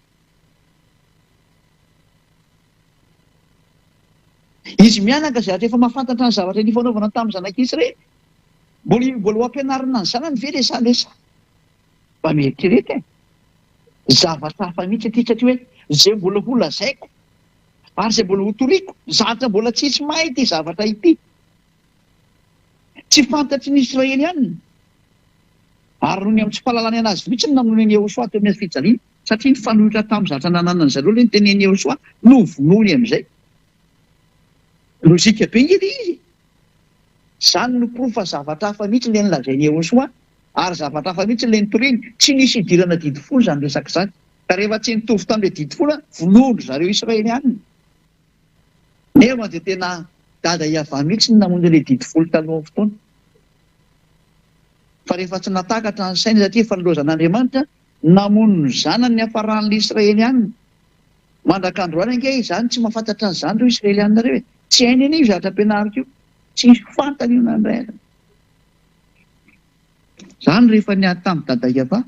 Izy mianaka izay ary efa mahafantatra ny zavatra nifanaovana tamin'ny zanak'Israely. Mbola mbola ho ampianarina ny zanany ve le sa le sa? Mba mieritrereta e! Zavatra hafa mihitsy ity satria hoe izay mbola ho lazaiko ary izay mbola ho toriko, zavatra mbola tsisy mahay ity zavatra ity. Tsy fantatry ny Israelianina. Ary noho ny amin'ny tsy fahalalany anazy mihitsy no namonoany an'i Yehosua teo amin'ny hazo fijaliana. Satria nifanohitra tamin'ny zavatra nananan'ny zareo ilay notenenin'i Yehosua, novonoiny amin'izay. Lojika be ange ilay izy e! Izany no porofo fa zavatra hafa mihitsy ilay nolazain'i Yehosua, ary zavatra hafa mihitsy ilay notoriny. Tsy nisy idirana didy folo izany resaka izany. Ka rehefa tsy nitovy tamin'ilay didy folo, vonoin-dry zareo Israelianina. Nefa dia tena dada Yavah mihitsy no namono ilay didy folo talohan'ny fotoana. Fa rehefa tsy nahatakatra ny sainy satria efa nilaozan'Andriamanitra, namono ny zanany niafaran'ilay Israelianina. Mandrak'androany ange izany tsy mahafantatra an'izany ireo Israelianina ireo e! Tsy hainy anie io zavatra ampianariko io. Tsy fantany io na indray aza. Izany rehefa niady tamin'i Dada Yavah,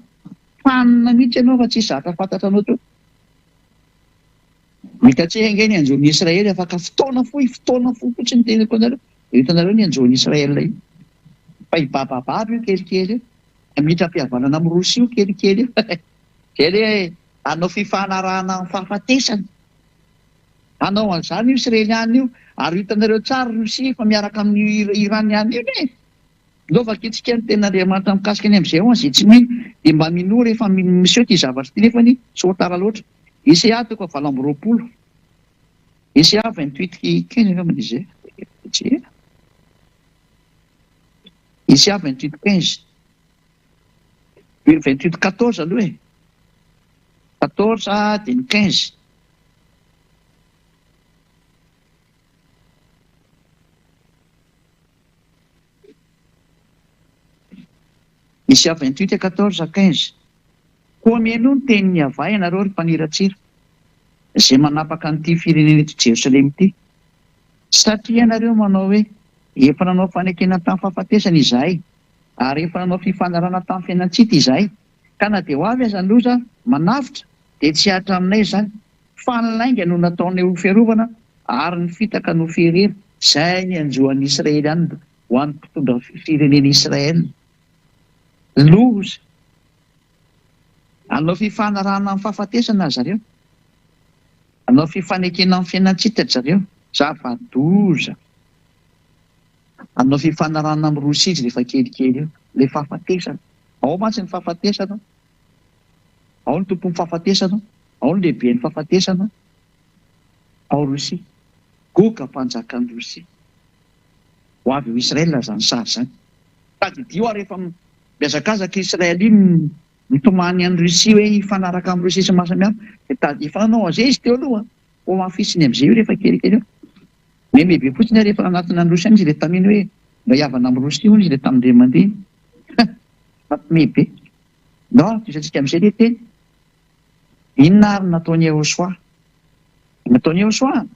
fanina mihitsy ianao fa tsisy zavatra fantatra anao teo. Hitantsika ange ny hanjo ny Israely afaka fotoana fohy, fotoana fohy fotsiny ny teniko anareo, dia hitanareo ny hanjo ny Israel io. Fa hibabababa io kelikely io, hamitram-pihavanana amin'i Rosia io kelikely io. Izay le hanao fifanarahana amin'ny fahafatesana. Hanao an'izany io Israeliana io, ary hitanareo tsara Rosia efa miaraka amin'io Iraniana io e. Ndao vakintsika ny tenin'Andriamanitra mikasika ny amin'izay ao an, izay tsy mino dia mba minoa rehefa miseho ity zavatra ity nefany tsy ho tara loatra. Isaia toko 28. Isaia 28 15 angamba izy izay. Isaia 28 15. 28 14 aloha e. 14 dia ny 15. Isaia 28 14 15 Koa mihainoa ny tenin'i Yavah ianareo, ry mpaniratsira, izay manapaka an'ity firenena eto Jerosalema ity, satria ianareo manao hoe, Efa nanao fanekena tamin'ny fahafatesana izahay, ary efa nanao fifanarahana tamin'ny fiainan-tsita izahay, ka na dia ho avy aza ny loza manavotra, dia tsy hihatra aminay izany, fa ny lainga no nataonay ho fiarovana, ary ny fitaka no fierena. Izay ny hanjo an'i Israely any ho an'ny mpitondra firenena Israel. Loza! Hanao fifanarahana amin'ny fahafatesana ry zareo. Hanao fifanekena amin'ny fiainan-tsita ry zareo. Zava-doza! Hanao fifanarahana amin'i Rosia izy rehefa kelikely eo. Ilay fahafatesana. Ao mantsy ny fahafatesana. Ao ny tompon'ny fahafatesana. Ao ny lehiben'ny fahafatesana. Ao Rosia. Goga mpanjakan'i Rosia. Ho avy ao Israel izany sary izany. Tadidio ary efa mihazakazaka Israel iny mitomany an'i Russie hoe hifanaraka amin'i Russie sy ny maro samihafa. Dia tadidio efa nanao an'izay izy teo aloha. Ho hamafisiny amin'izay io rehefa kelikely eo. Meme be fotsiny ary efa nanatona an'i Russie any izy ilay tamin'iny hoe mba hihavana amin'i Russie hono izy ilay tamin'indray mandeha iny. Mampime be. Ndao hatohizantsika amin'izay ilay teny. Inona ary no nataon'i Yehosua? Nataon'i Yehosua,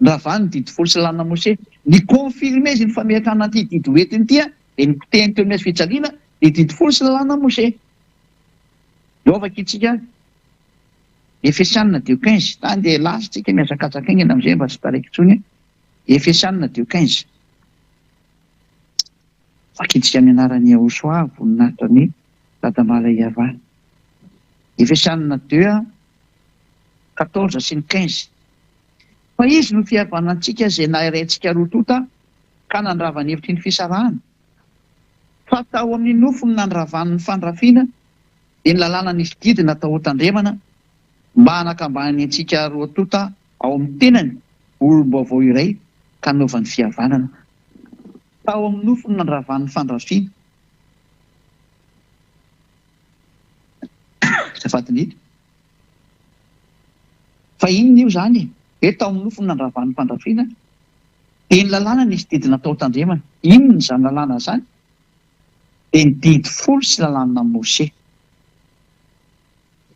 Noravany ny didy folo sy lalàna Mosesy. Ni-confirmer izy ny fametrahana an'ity didy ho entiny ity, dia nipotehiny teo amin'ny hazo fijaliana ny didy folo sy lalàna Mosesy. Ndao vakintsika Efesianina deux 15. Tany dia lasa tsika mihazakazaka haingana amin'izay mba tsy taraiky intsony. Efesianina deux 15. Vakintsika amin'ny anaran'i Yehosua, voninahitra ny. Dadamala Iavah. Efesianina deux, 14 sy ny 15. Fa Izy no fihavanantsika izay nahiray antsika roa tonta ka nandrava ny hevitry ny fisarahana. Fa tao amin'ny nofony nandravany ny fandrafiana dia ny lalàna nisy didy natao hotandremana mba hanakambany antsika roa tonta ao amin'ny tenany ho olom-baovao iray ka hanaovany fihavanana. Tao amin'ny nofony nandravany ny fandrafiana. Azafady indrindra. Fa inona io izany e? Hoe tao amin'ny nofony nandravany ny fandrafiana dia ny lalàna nisy didy natao hotandremana. Inona izany lalàna izany? Dia ny didy folo sy lalàna Mose.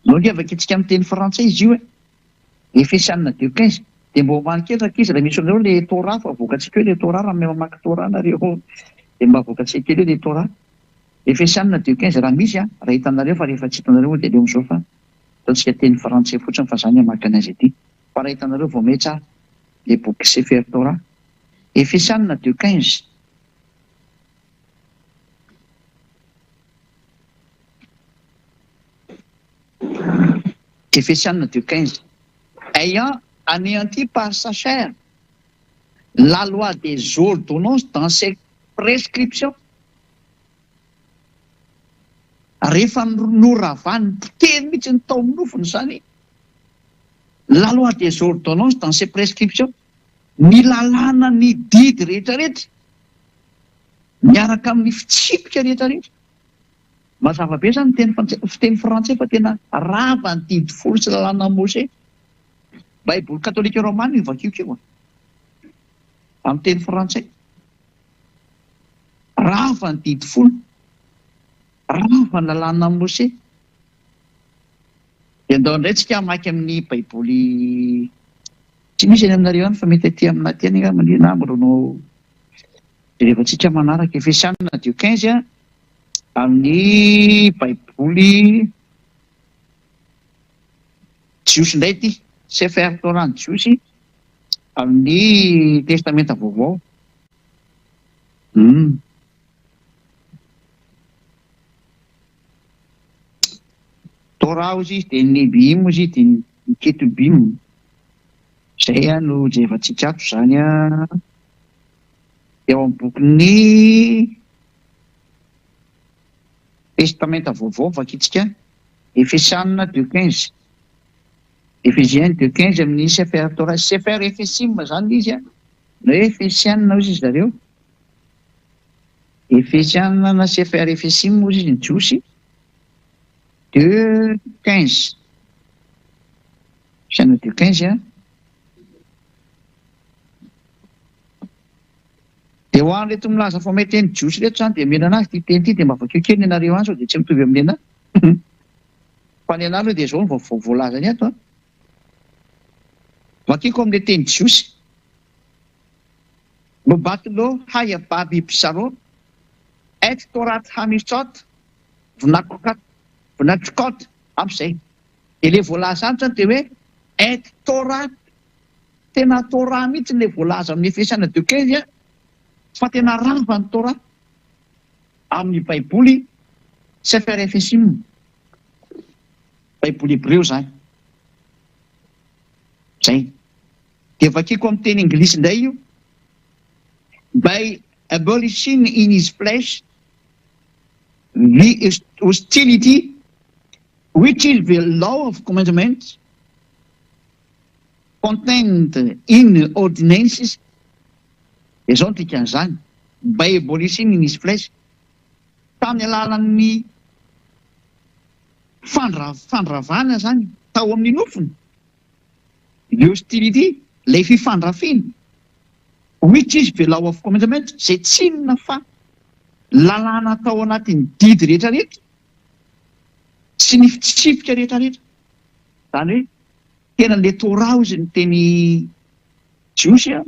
Ndao ange vakintsika amin'ny teny frantsay izy io e! Efesiana deux 15. Dia mba omany kely rankizy raha misy anareo le Torah fa avoakantsika eo le Torah raha mahay mamaky Torah nareo dia mba avoakantsika kely eo le Torah. Efesiana deux 15 raha misy an, raha hitanareo fa rehefa tsy hitanareo moa dia aleo amin'izao fa ataontsika teny frantsay fotsiny fa za ny hamaky an'azy aty. Fa raha hitanareo vao miha tsara le boky Sefer Torah. Efesiana deux 15. Efesiana deux 15. Ayant anéanti par sa chair la loi des ordonnances dans ses prescriptions. Rehefa noravany potehiny mihitsy ny tao amin'ny nofony izany, la loi des ordonnances dans ses prescriptions, ny lalàna ny didy rehetra rehetra miaraka amin'ny fitsipika rehetra rehetra. Mazava be zany teny fiteny frantsay fa tena rava ny didy folo sy lalàna Mose. Baiboly katolika romana io vakioko io a. Amin'ny teny frantsay. Rava ny didy folo. Rava ny lalàna Mose. Dia ndao indray tsika hamaky amin'ny baiboly tsy misy any aminareo any fa mety aty aminà aty any angamba na mbola no jerevantsika manaraka. Efesianina deux 15 a. Amin'ny Baiboly jiosy indray ity, Sefer Torah ny Jiosy, amin'ny Testamenta Vaovao. Hum. Torah hozy izy, dia ny Nebiim hozy izy, dia ny Ketubim. Izay no jerevantsika ato izany. Eo amin'ny bokin'ny Testamenta Vaovao vakintsika Efesiana deux 15. Ephésiens deux 15 amin'ny Sefer Torah. Sefer Ephesim zany ilay izy an. Na hoe Efesiana hozy izy zareo. Efesiana na Sefer Ephesim hozy izy ny Jiosy. Deux 15. Efesiana deux 15 an. Dia ho an'ireto milaza fa mahay teny jiosy ireto izany dia omena an'azy ity teny ity dia mba vakio kely ny anareo any sao dia tsy mitovy amin'ny anah. Fa ny anah aloha dia izao no vaovao voalazany ato an. Vakiko amin'ilay teny jiosy. Bobatlo haya babi bsaro et torat hamisot vnakokat vnatrkot ampy izay. Dia ilay voalaza ato izany dia hoe et torat Tena Torah mihitsy ilay voalaza amin'ny Efesiana deux 15 fa tena rava ny Torah amin'ny baiboly Sefer Efesim, baiboly hebreo izany. Zay. Dia vakiko amin'ny teny anglisy indray io. By abolishing in his flesh the hostility which is the law of commandments Contained in ordinances, dia izao no dikan'izany, by abolishing in his flesh, tamin'ny alalan'ny fandravana izany tao amin'ny nofony, the hostility, ilay fifandrafiana, which is the law of commandment, izay tsy inona fa lalàna tao anatin'ny didy rehetra rehetra sy ny fitsipika rehetra rehetra, izany hoe Tena le Torah hozy ny teny jiosy a,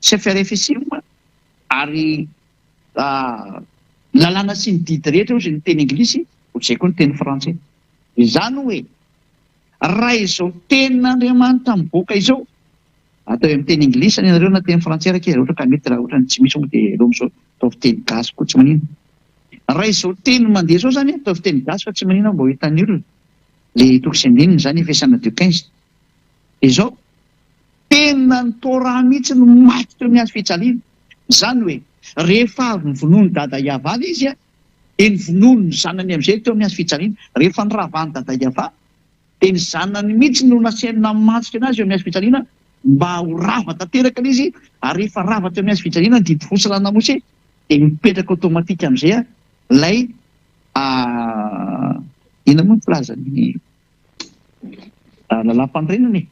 Sefer Efesim, ary lalàna sy ny didy rehetra hozy ny teny anglisy, ohatr'izay koa ny teny frantsay. Izany hoe raha izao tenin'Andriamanitra mivoaka izao, ataovy amin'ny teny anglisy ny anareo na teny frantsay raha kely, raha ohatra ka mety, raha ohatra ny tsy misy moa dia aleo amin'izao ataovy teny gasy koa tsy maninona. Raha izao teny mandeha izao izany, ataovy teny gasy fa tsy maninona mba ho hitan'ny olona, ilay toko sy andininy izany, Efesiana deux 15. Dia izao, tena ny Torah mihitsy no maty teo amin'ny hazo fijaliana. Izany hoe, rehefa avy novonoin'i Dada Yavah ilay izy, dia novonoiny ny zanany amin'izay teo amin'ny hazo fijaliana. Rehefa noravan'i Dada Yavah, dia ny zanany mihitsy no nasainy namantsika anazy eo amin'ny hazo fijaliana mba ho rava tanteraka ilay izy, ary rehefa rava teo amin'ny hazo fijaliana ny didy folo sy lalàna Mosesy, dia mipetraka automatique amin'izay ilay inona moa ny filazan'ny lalàmpanorenana e?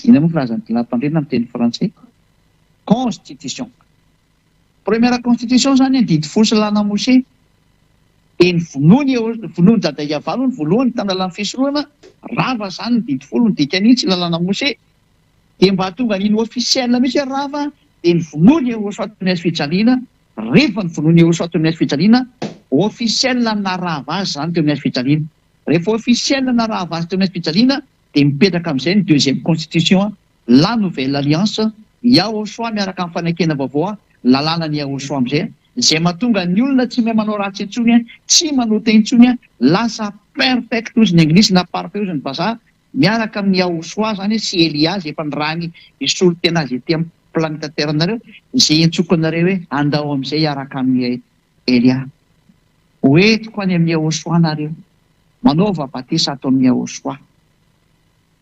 Inona moa ny filazan'ny lalàmpanorenana amin'ny teny frantsay? Constitution. Première constitution izany ny didy folo sy lalàna Mosesy dia ny vonoiny eo vonoiny Dada Yavah aloha ny voalohany tamin'ny lalàn'ny fisoronana, rava izany ny didy folo ny dikan'iny tsy lalàna Mosesy dia mba hahatonga an'iny officiel mihitsy hoe rava dia ny vonoiny Yehosoa teo amin'ny hazo fijaliana, rehefa ny vonoiny Yehosoa teo amin'ny hazo fijaliana officiel narava azy izany teo amin'ny hazo fijaliana, rehefa officiel narava azy teo amin'ny hazo fijaliana dia mipetraka amin'izay ny deuxième constitution La nouvelle alliance, Yahoshua miaraka amin'ny fanekena vaovao, lalànan'i Yahoshua amin'izay, izay mahatonga ny olona tsy mahay manao ratsy intsony, tsy manota intsony, lasa perfect hozy ny anglisy na parfait hozy ny vazaha, miaraka amin'i Yahoshua izany sy Elia izay efa nirahiny hisolo tena azy ety amin'ny planeta terre nareo, izay iantsoko anareo hoe andao amin'izay hiaraka amin'i Elia. Ho entiko any amin'i Yahoshua nareo. Manaova batisa ato amin'i Yahoshua.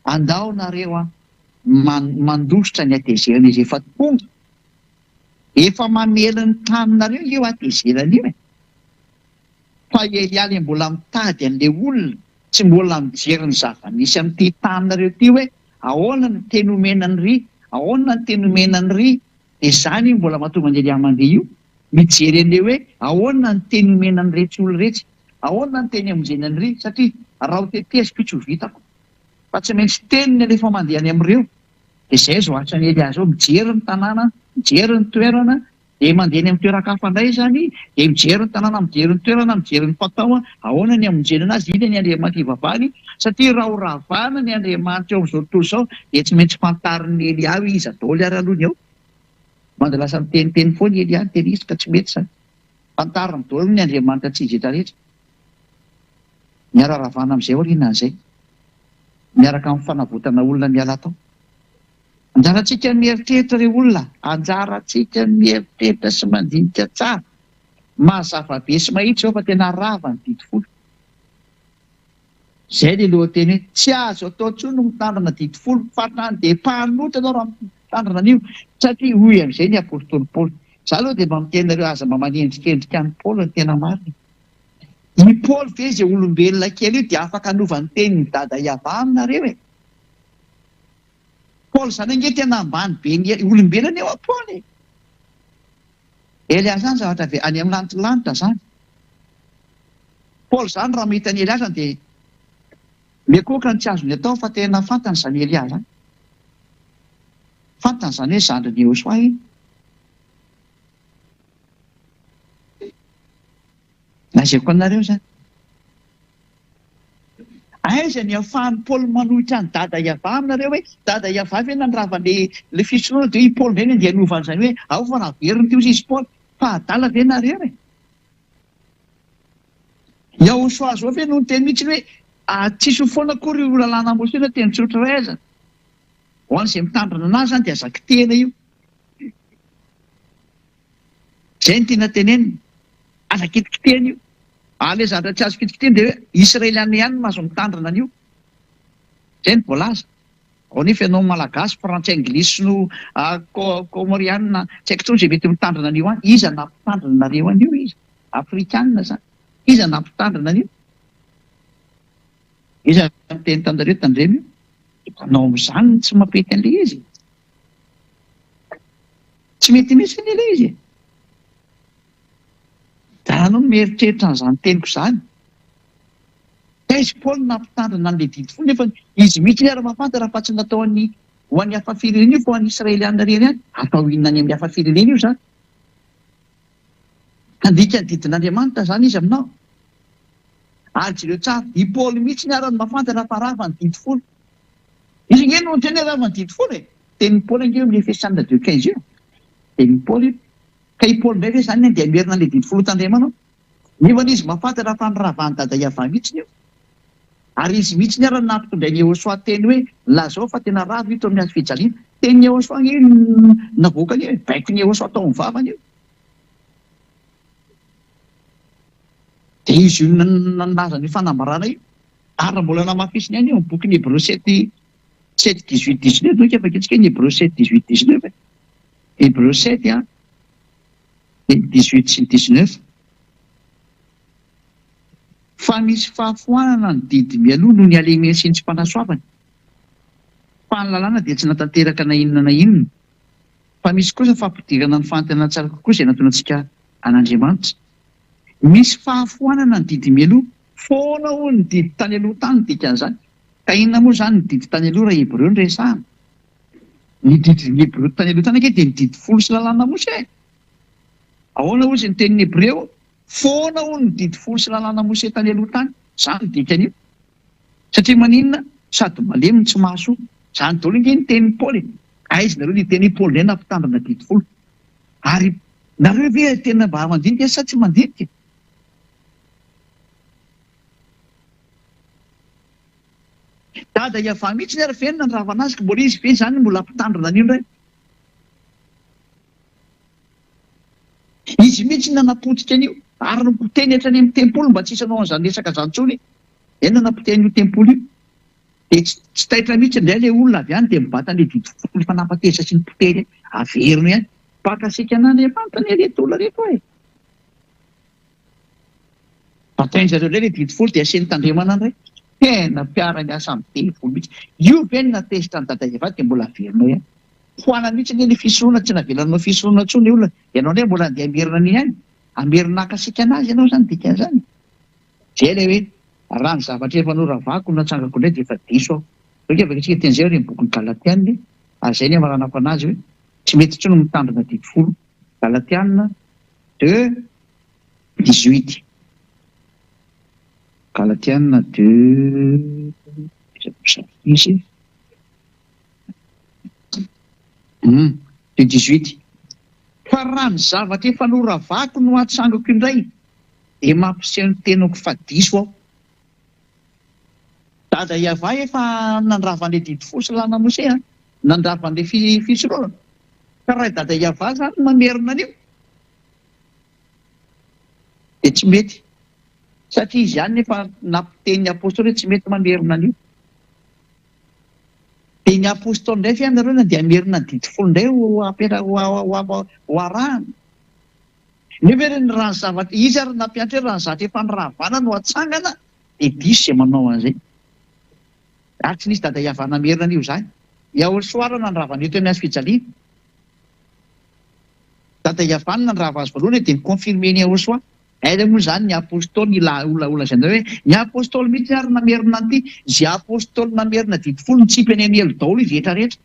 Andao nareo an mandositra ny hatezerana izy efa tonga efa mamely ny taninareo io hatezerana io e! Fa Elia le mbola mitady anle olona tsy mbola mijery ny zava-misy amin'ity taninareo ity hoe ahoana ny teny omena an'ry ahoana ny teny omena an'ry dia zany io mbola mahatonga an'i Elia mandeha io mijery anle hoe ahoana ny teny omena an'iretsy olona iretsy ahoana ny teny amonjena an'ry satria raha ho teteziko io tsy ho vitako Fa tsy maintsy teniny alefa mandeha any amin'ireo. Dia izay izao asan'i Elia izao, mijery ny tanàna, mijery ny toerana, dia mandeha any amin'ny toeran-kafa indray izany, dia mijery ny tanàna, mijery ny toerana, mijery ny fatao, ahoana ny hamonjena anazy, inona ny Andriamanitra ivavahany, satria raha ho ravana ny Andriamanitra eo amin'izao tontolo izao, dia tsy maintsy fantarin'i Elia hoe iza daholo ary aloha ny eo. Manda lasa miteniteny foana i Elia, ny tena izy ka tsy mety izany. Fantariny daholo ny Andriamanitra tsy izy rehetra rehetra. Miara-ravana amin'izay aorianan'izay, miaraka amin'ny fanavotana olona miala tao. Anjarantsika ny mieritreritra ry olona, anjarantsika ny mieritreritra sy mandinika tsara. Mazava be sy mahitsy izao fa tena rava ny didy folo. Izay ilay lohateny hoe tsy azo atao intsony ny mitandrina didy folo fa hatrany dia mpanota ianao raha mitandrina an'io satria hoy amin'izay ny apostoly Paoly. Izaho aloha dia mba miteny anareo aza mba manendrikendrika an'i Paoly ny tena marina e. I Paoly ve izay olombelona kely io dia afaka hanova ny tenin'i Dada Yavah aminareo e? Paoly izany ange tena ambany be ny olombelona eo a Paoly e! Elia izany zavatra avy any amin'ny lanitra izany. Paoly izany raha mahita an'i Elia izany dia miankohoka ny tsy azony atao fa tena fantany izany Elia izany. Fantany izany hoe zandrin'i Yehosoa iny. Lazaiko anareo izany. Aiza ny ahafahan'i Paoly manohitra an'i Dada Yavah aminareo hoe Dada Yavah ve nandrava le le fisoronana dia i Paoly indray no andeha hanova an'izany hoe ao fa naveriny teo izy Paoly fa adala ve nareo e? Yahoshua zao ve no niteny mihitsy hoe tsisy ho foana akory io lalàna Mosesy na teny tsotra iray aza. Ho an'izay mitandrina anazy izany dia aza kitihina io. Izay no tiana tenenina. Aza kitikitihana io. Ary ilay zavatra tsy azo kitikitihana dia hoe Israeliana ihany no mahazo mitandrina an'io. Izay no voalaza. Ao anefa ianao Malagasy, Frantsay, Anglisy, Sinoa, Kômôrianina, tsy haiko intsony izay mety mitandrina an'io any. Iza nampitandrina anareo an'io? Iza? Afrikanina izany. Iza nampitandrina an'io? Iza niteny taminareo tandremo io? Hitanao amin'izany ny tsy mampety an'ilay izy. Tsy mety mihitsy anie ilay izy e! Daranao no mieritreritra an'izany teniko izany. Taiza i Paoly nampitandrina an'ilay didy folo nefa izy mihitsy anie ary mahafantatra fa tsy natao an'ny ho an'ny hafa firenena io fa ho an'ny Israelianina irery ihany. Atao inona any amin'ny hafa firenena io izany? Handika ny didin'Andriamanitra izany izy aminao? Ary jereo tsara, i Paoly mihitsy anie ary no mahafantatra fa rava ny didy folo. Izy ange no niteny hoe rava ny didy folo e! Tenin'i Paoly ange io amin'ny Efesiana deux 15 io. Tenin'i Paoly io. Ka i Paoly indray ve izany andeha hamerina an'ilay didy folo hotandremana? Nefa anie izy mahafantatra fa noravan'i Dada Yavah mihitsy io. Ary izy mihitsy ara no nampitondrain'i Yehosua teny hoe, Lazao fa tena ravo io teo amin'ny hazo fijaliana. Tenin'i Yehosua ange io no navoakany io e! Baikon'i Yehosua tao amin'ny vavany io. Dia izy io nilaza an'io fanambarana io. Ary raha mbola namafisiny ihany io amin'ny bokin'ny Hebreo sept sept dix-huit dix-neuf, donc afaka antsika ny Hebreo sept dix-huit dix-neuf e. Hebreo sept an, dia ny dix-huit sy ny dix-neuf. Fa misy fahafoanana ny didy mialoha noho ny halemeny sy ny tsy fanasoavany. Fa ny lalàna dia tsy natanteraka na inona na inona. Fa misy kosa fampidirana ny fahantenana tsara kokoa izay nataonantsika an'Andriamanitra. Misy fahafoanana ny didy mialoha. Foana hono ny didy tany aloha tany ny dikan'izany. Ka inona moa izany ny didy tany aloha raha Hebreo no resahana? Ny didy ny Hebreo tany aloha tany ange dia ny didy folo sy lalàna Mosè e! Ahoana hozy ny tenin'ny Hebreo? Foana hono ny didy folo sy lalàna Mosè tany aloha tany. Izany no dikan'io. Satria maninona? Sady malemy no tsy mahasoa. Izany daholo ange ny tenin'i Paoly e! Aiza nareo niteny hoe Paoly indray nampitandrina didy folo? Ary nareo ve tena mba mandinika sa tsy mandinika? Dada Yavah mihitsy ary ve no nandravana azy ka mbola izy ve izany no mbola mpitandrina an'io indray? Izy mihitsy no nanapotika an'io ary nopotehiny hatrany amin'ny tempoly mba tsy hisy hanao an'izany resaka izany intsony. Izay no nanapotehany io tempoly io. Dia tsy taitra mihitsy indray ilay olona avy any dia mibata an'ilay didy folo efa nampatezitra sy nopotehiny averina ihany. Mpakasiaka an'Andriamanitra anie ireto olona ireto e! Batain-dry zareo indray ilay didy folo dia asiany tandremana indray. Tena mpiara-miasa amin'ny devoly mihitsy. Io ve no nahatezitra an'i Dada Eva dia mbola averinao ihany. Foanana mihitsy anie ilay fisorona, tsy navelanao fisorona intsony ilay olona. Ianao indray mbola handeha hamerina an'iny ihany. Hamerina hakasiaka an'azy ianao izany dikan'izany. Izay ilay hoe raha ny zavatra efa noravako no natsangako indray dia efa diso aho. Zao ange isika teny izay ary ny bokin'ny Galatiana ary izay ny hamaranako an'azy hoe tsy mety intsony ny mitandrina didy folo. Galatiana deux 18. Galatiana deux izy deux 18. Fa raha ny zavatra efa noravako no atsangako indray, dia mampiseho ny tenako fa diso aho. Dada Yavah efa nandrava an'ilay didy folo sy lalàna Mosè an, nandrava an'ilay fisoronana. Ka raha i Dada Yavah izany no mamerina an'io, dia tsy mety. Satria izy ihany nefa nampiteny ny apostoly hoe tsy mety mamerina an'io. Dia ny apostoly indray ve ianareo na dia hamerina ny didy folo indray ho ampera ho ho arahana? Nefa hoe ny raha ny zavatra izy ary nampianatra hoe raha ny zavatra efa noravana no atsangana dia diso izay manao an'izay. Ary tsy nisy dada hihavana hamerina an'io izany. Yahoshua ary nandrava an'io teo amin'ny hazo fijaliana. Dada Yavah no nandrava azy voalohany dia ni-confirmer-n'i Yahoshuah. Aiza moa izany ny apostoly ila ola olazainareo hoe ny apostoly mihitsy ary namerina an'ity, izay apostoly namerina didy folo nitsipy any amin'ny helo daholo izy rehetra rehetra.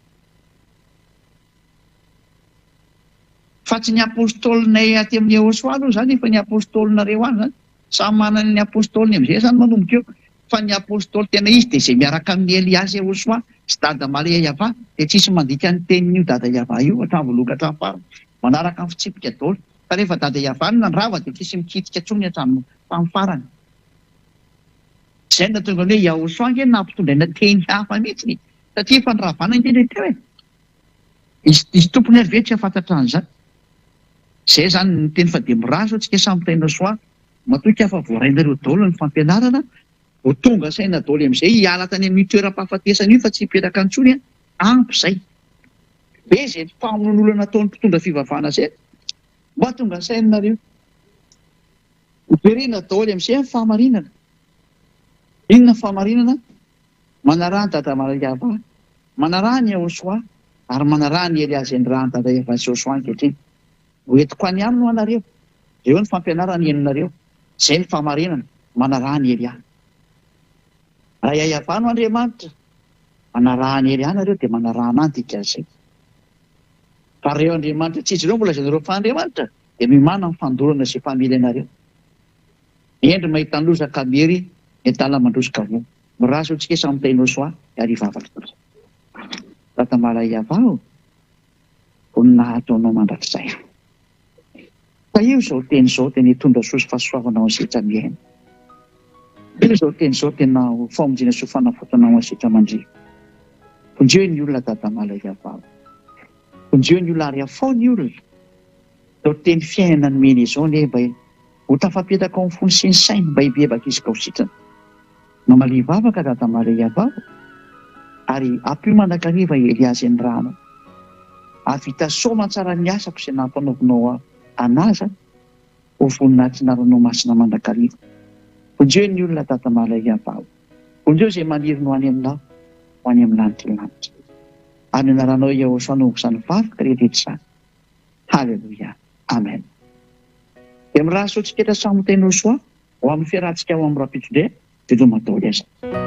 Fa tsy ny apostolinay aty amin'ny Yahoshuah aloha izany fa ny apostolinareo any izany. Samy manana ny apostoliny amin'izay izany manomboka eo. Fa ny apostoly tena izy dia izay miaraka amin'i Eliasy Yahoshuah sy Dada Maria Yavah dia tsisy mandika ny tenin'io Dada Yavah io hatramin'ny voalohany ka hatramin'ny farany. Manaraka ny fitsipika daholo. Fa rehefa Dada Yavah no nandrava dia tsisy mikitika intsony hatramin'ny farany. Izay no nahatonga ny hoe Yahoshuah ange nampitondraina teny hafa mihitsy e! Satria efa noravana ange ilay teo e! Izy izy tompony ary ve tsy hahafantatra an'izany? Izay izany ny teny fa dia mirary zao tsika samy tainao soa. Matoky aho fa voarainareo daholo ny fampianarana, ho tonga saina daholo amin'izay hiala tany amin'io toeram-pahafatesana io fa tsy hipetraka intsony an, ampy izay. Be izay famonoan'olona nataon'ny mpitondra fivavahana izay, mba tonga saina nareo. Hojerena daholo amin'izay ny fahamarinana. Inona ny fahamarinana? Manaraha an'i Dada Malayava, manaraha an'i Yahoshuah, ary manaraha an'i Elia izay nirahan'i Dada Yavah sy Yahoshuah ankehitriny. Ho entiko any aminy ho anareo. Ireo ny fampianarana henonareo. Izay ny fahamarinana. Manaraha an'i Elia. Raha Yavah no Andriamanitra, manaraha an'i Elia nareo dia manaraha anah ny dikan'izay. Fa raha ireo Andriamanitra tsy izy ireo mbola lazainareo fa Andriamanitra, dia miomàna amin'ny fandorana izay mpamely anareo. Hendry mahita ny loza ka miery, ny adala mandroso ka voa. Mirary soa antsika samy tahinao soa ary hivavaka. Tata Malaiava ô, voninahitra ho anao mandrakizay. Tahio izao teny izao tena hitondra soa sy fahasoavana ho an'ny setra miaina. Tahio izao teny izao tena ho famonjena sy ho fanafotana ho an'ny setra mandre. Vonjeo ny olona Dada Malaiavao. Vonjeo ny olona ary afao ny olona. Izao teny fiainana nomena izao anie mba ho tafapetaka ao amin'ny fony sy ny sainy mba hibebaka izy ka ho sitrana. Mamalia vavaka Dada Malaiavao ary ampio mandrakariva i Elia izay nirahanao. Hahavita soamantsara ny asako izay nampanaovinao anazy aho, ho voninahitry ny anaranao masina mandrakariva. Vonjeo ny olona Dada Malaiavao. Vonjeo izay maniry ny ho any aminao, ho any amin'ny lanitry ny lanitra. Amin'ny anaranao Yahoshuah no izany vavaka rehetra izany. Haleloia. Amen. Dia mirary soa antsika rehetra samy ho teny Yahoshuah ho amin'ny fiarahantsika ao amin'ny rahampitso indray. Veloma daholo aiza.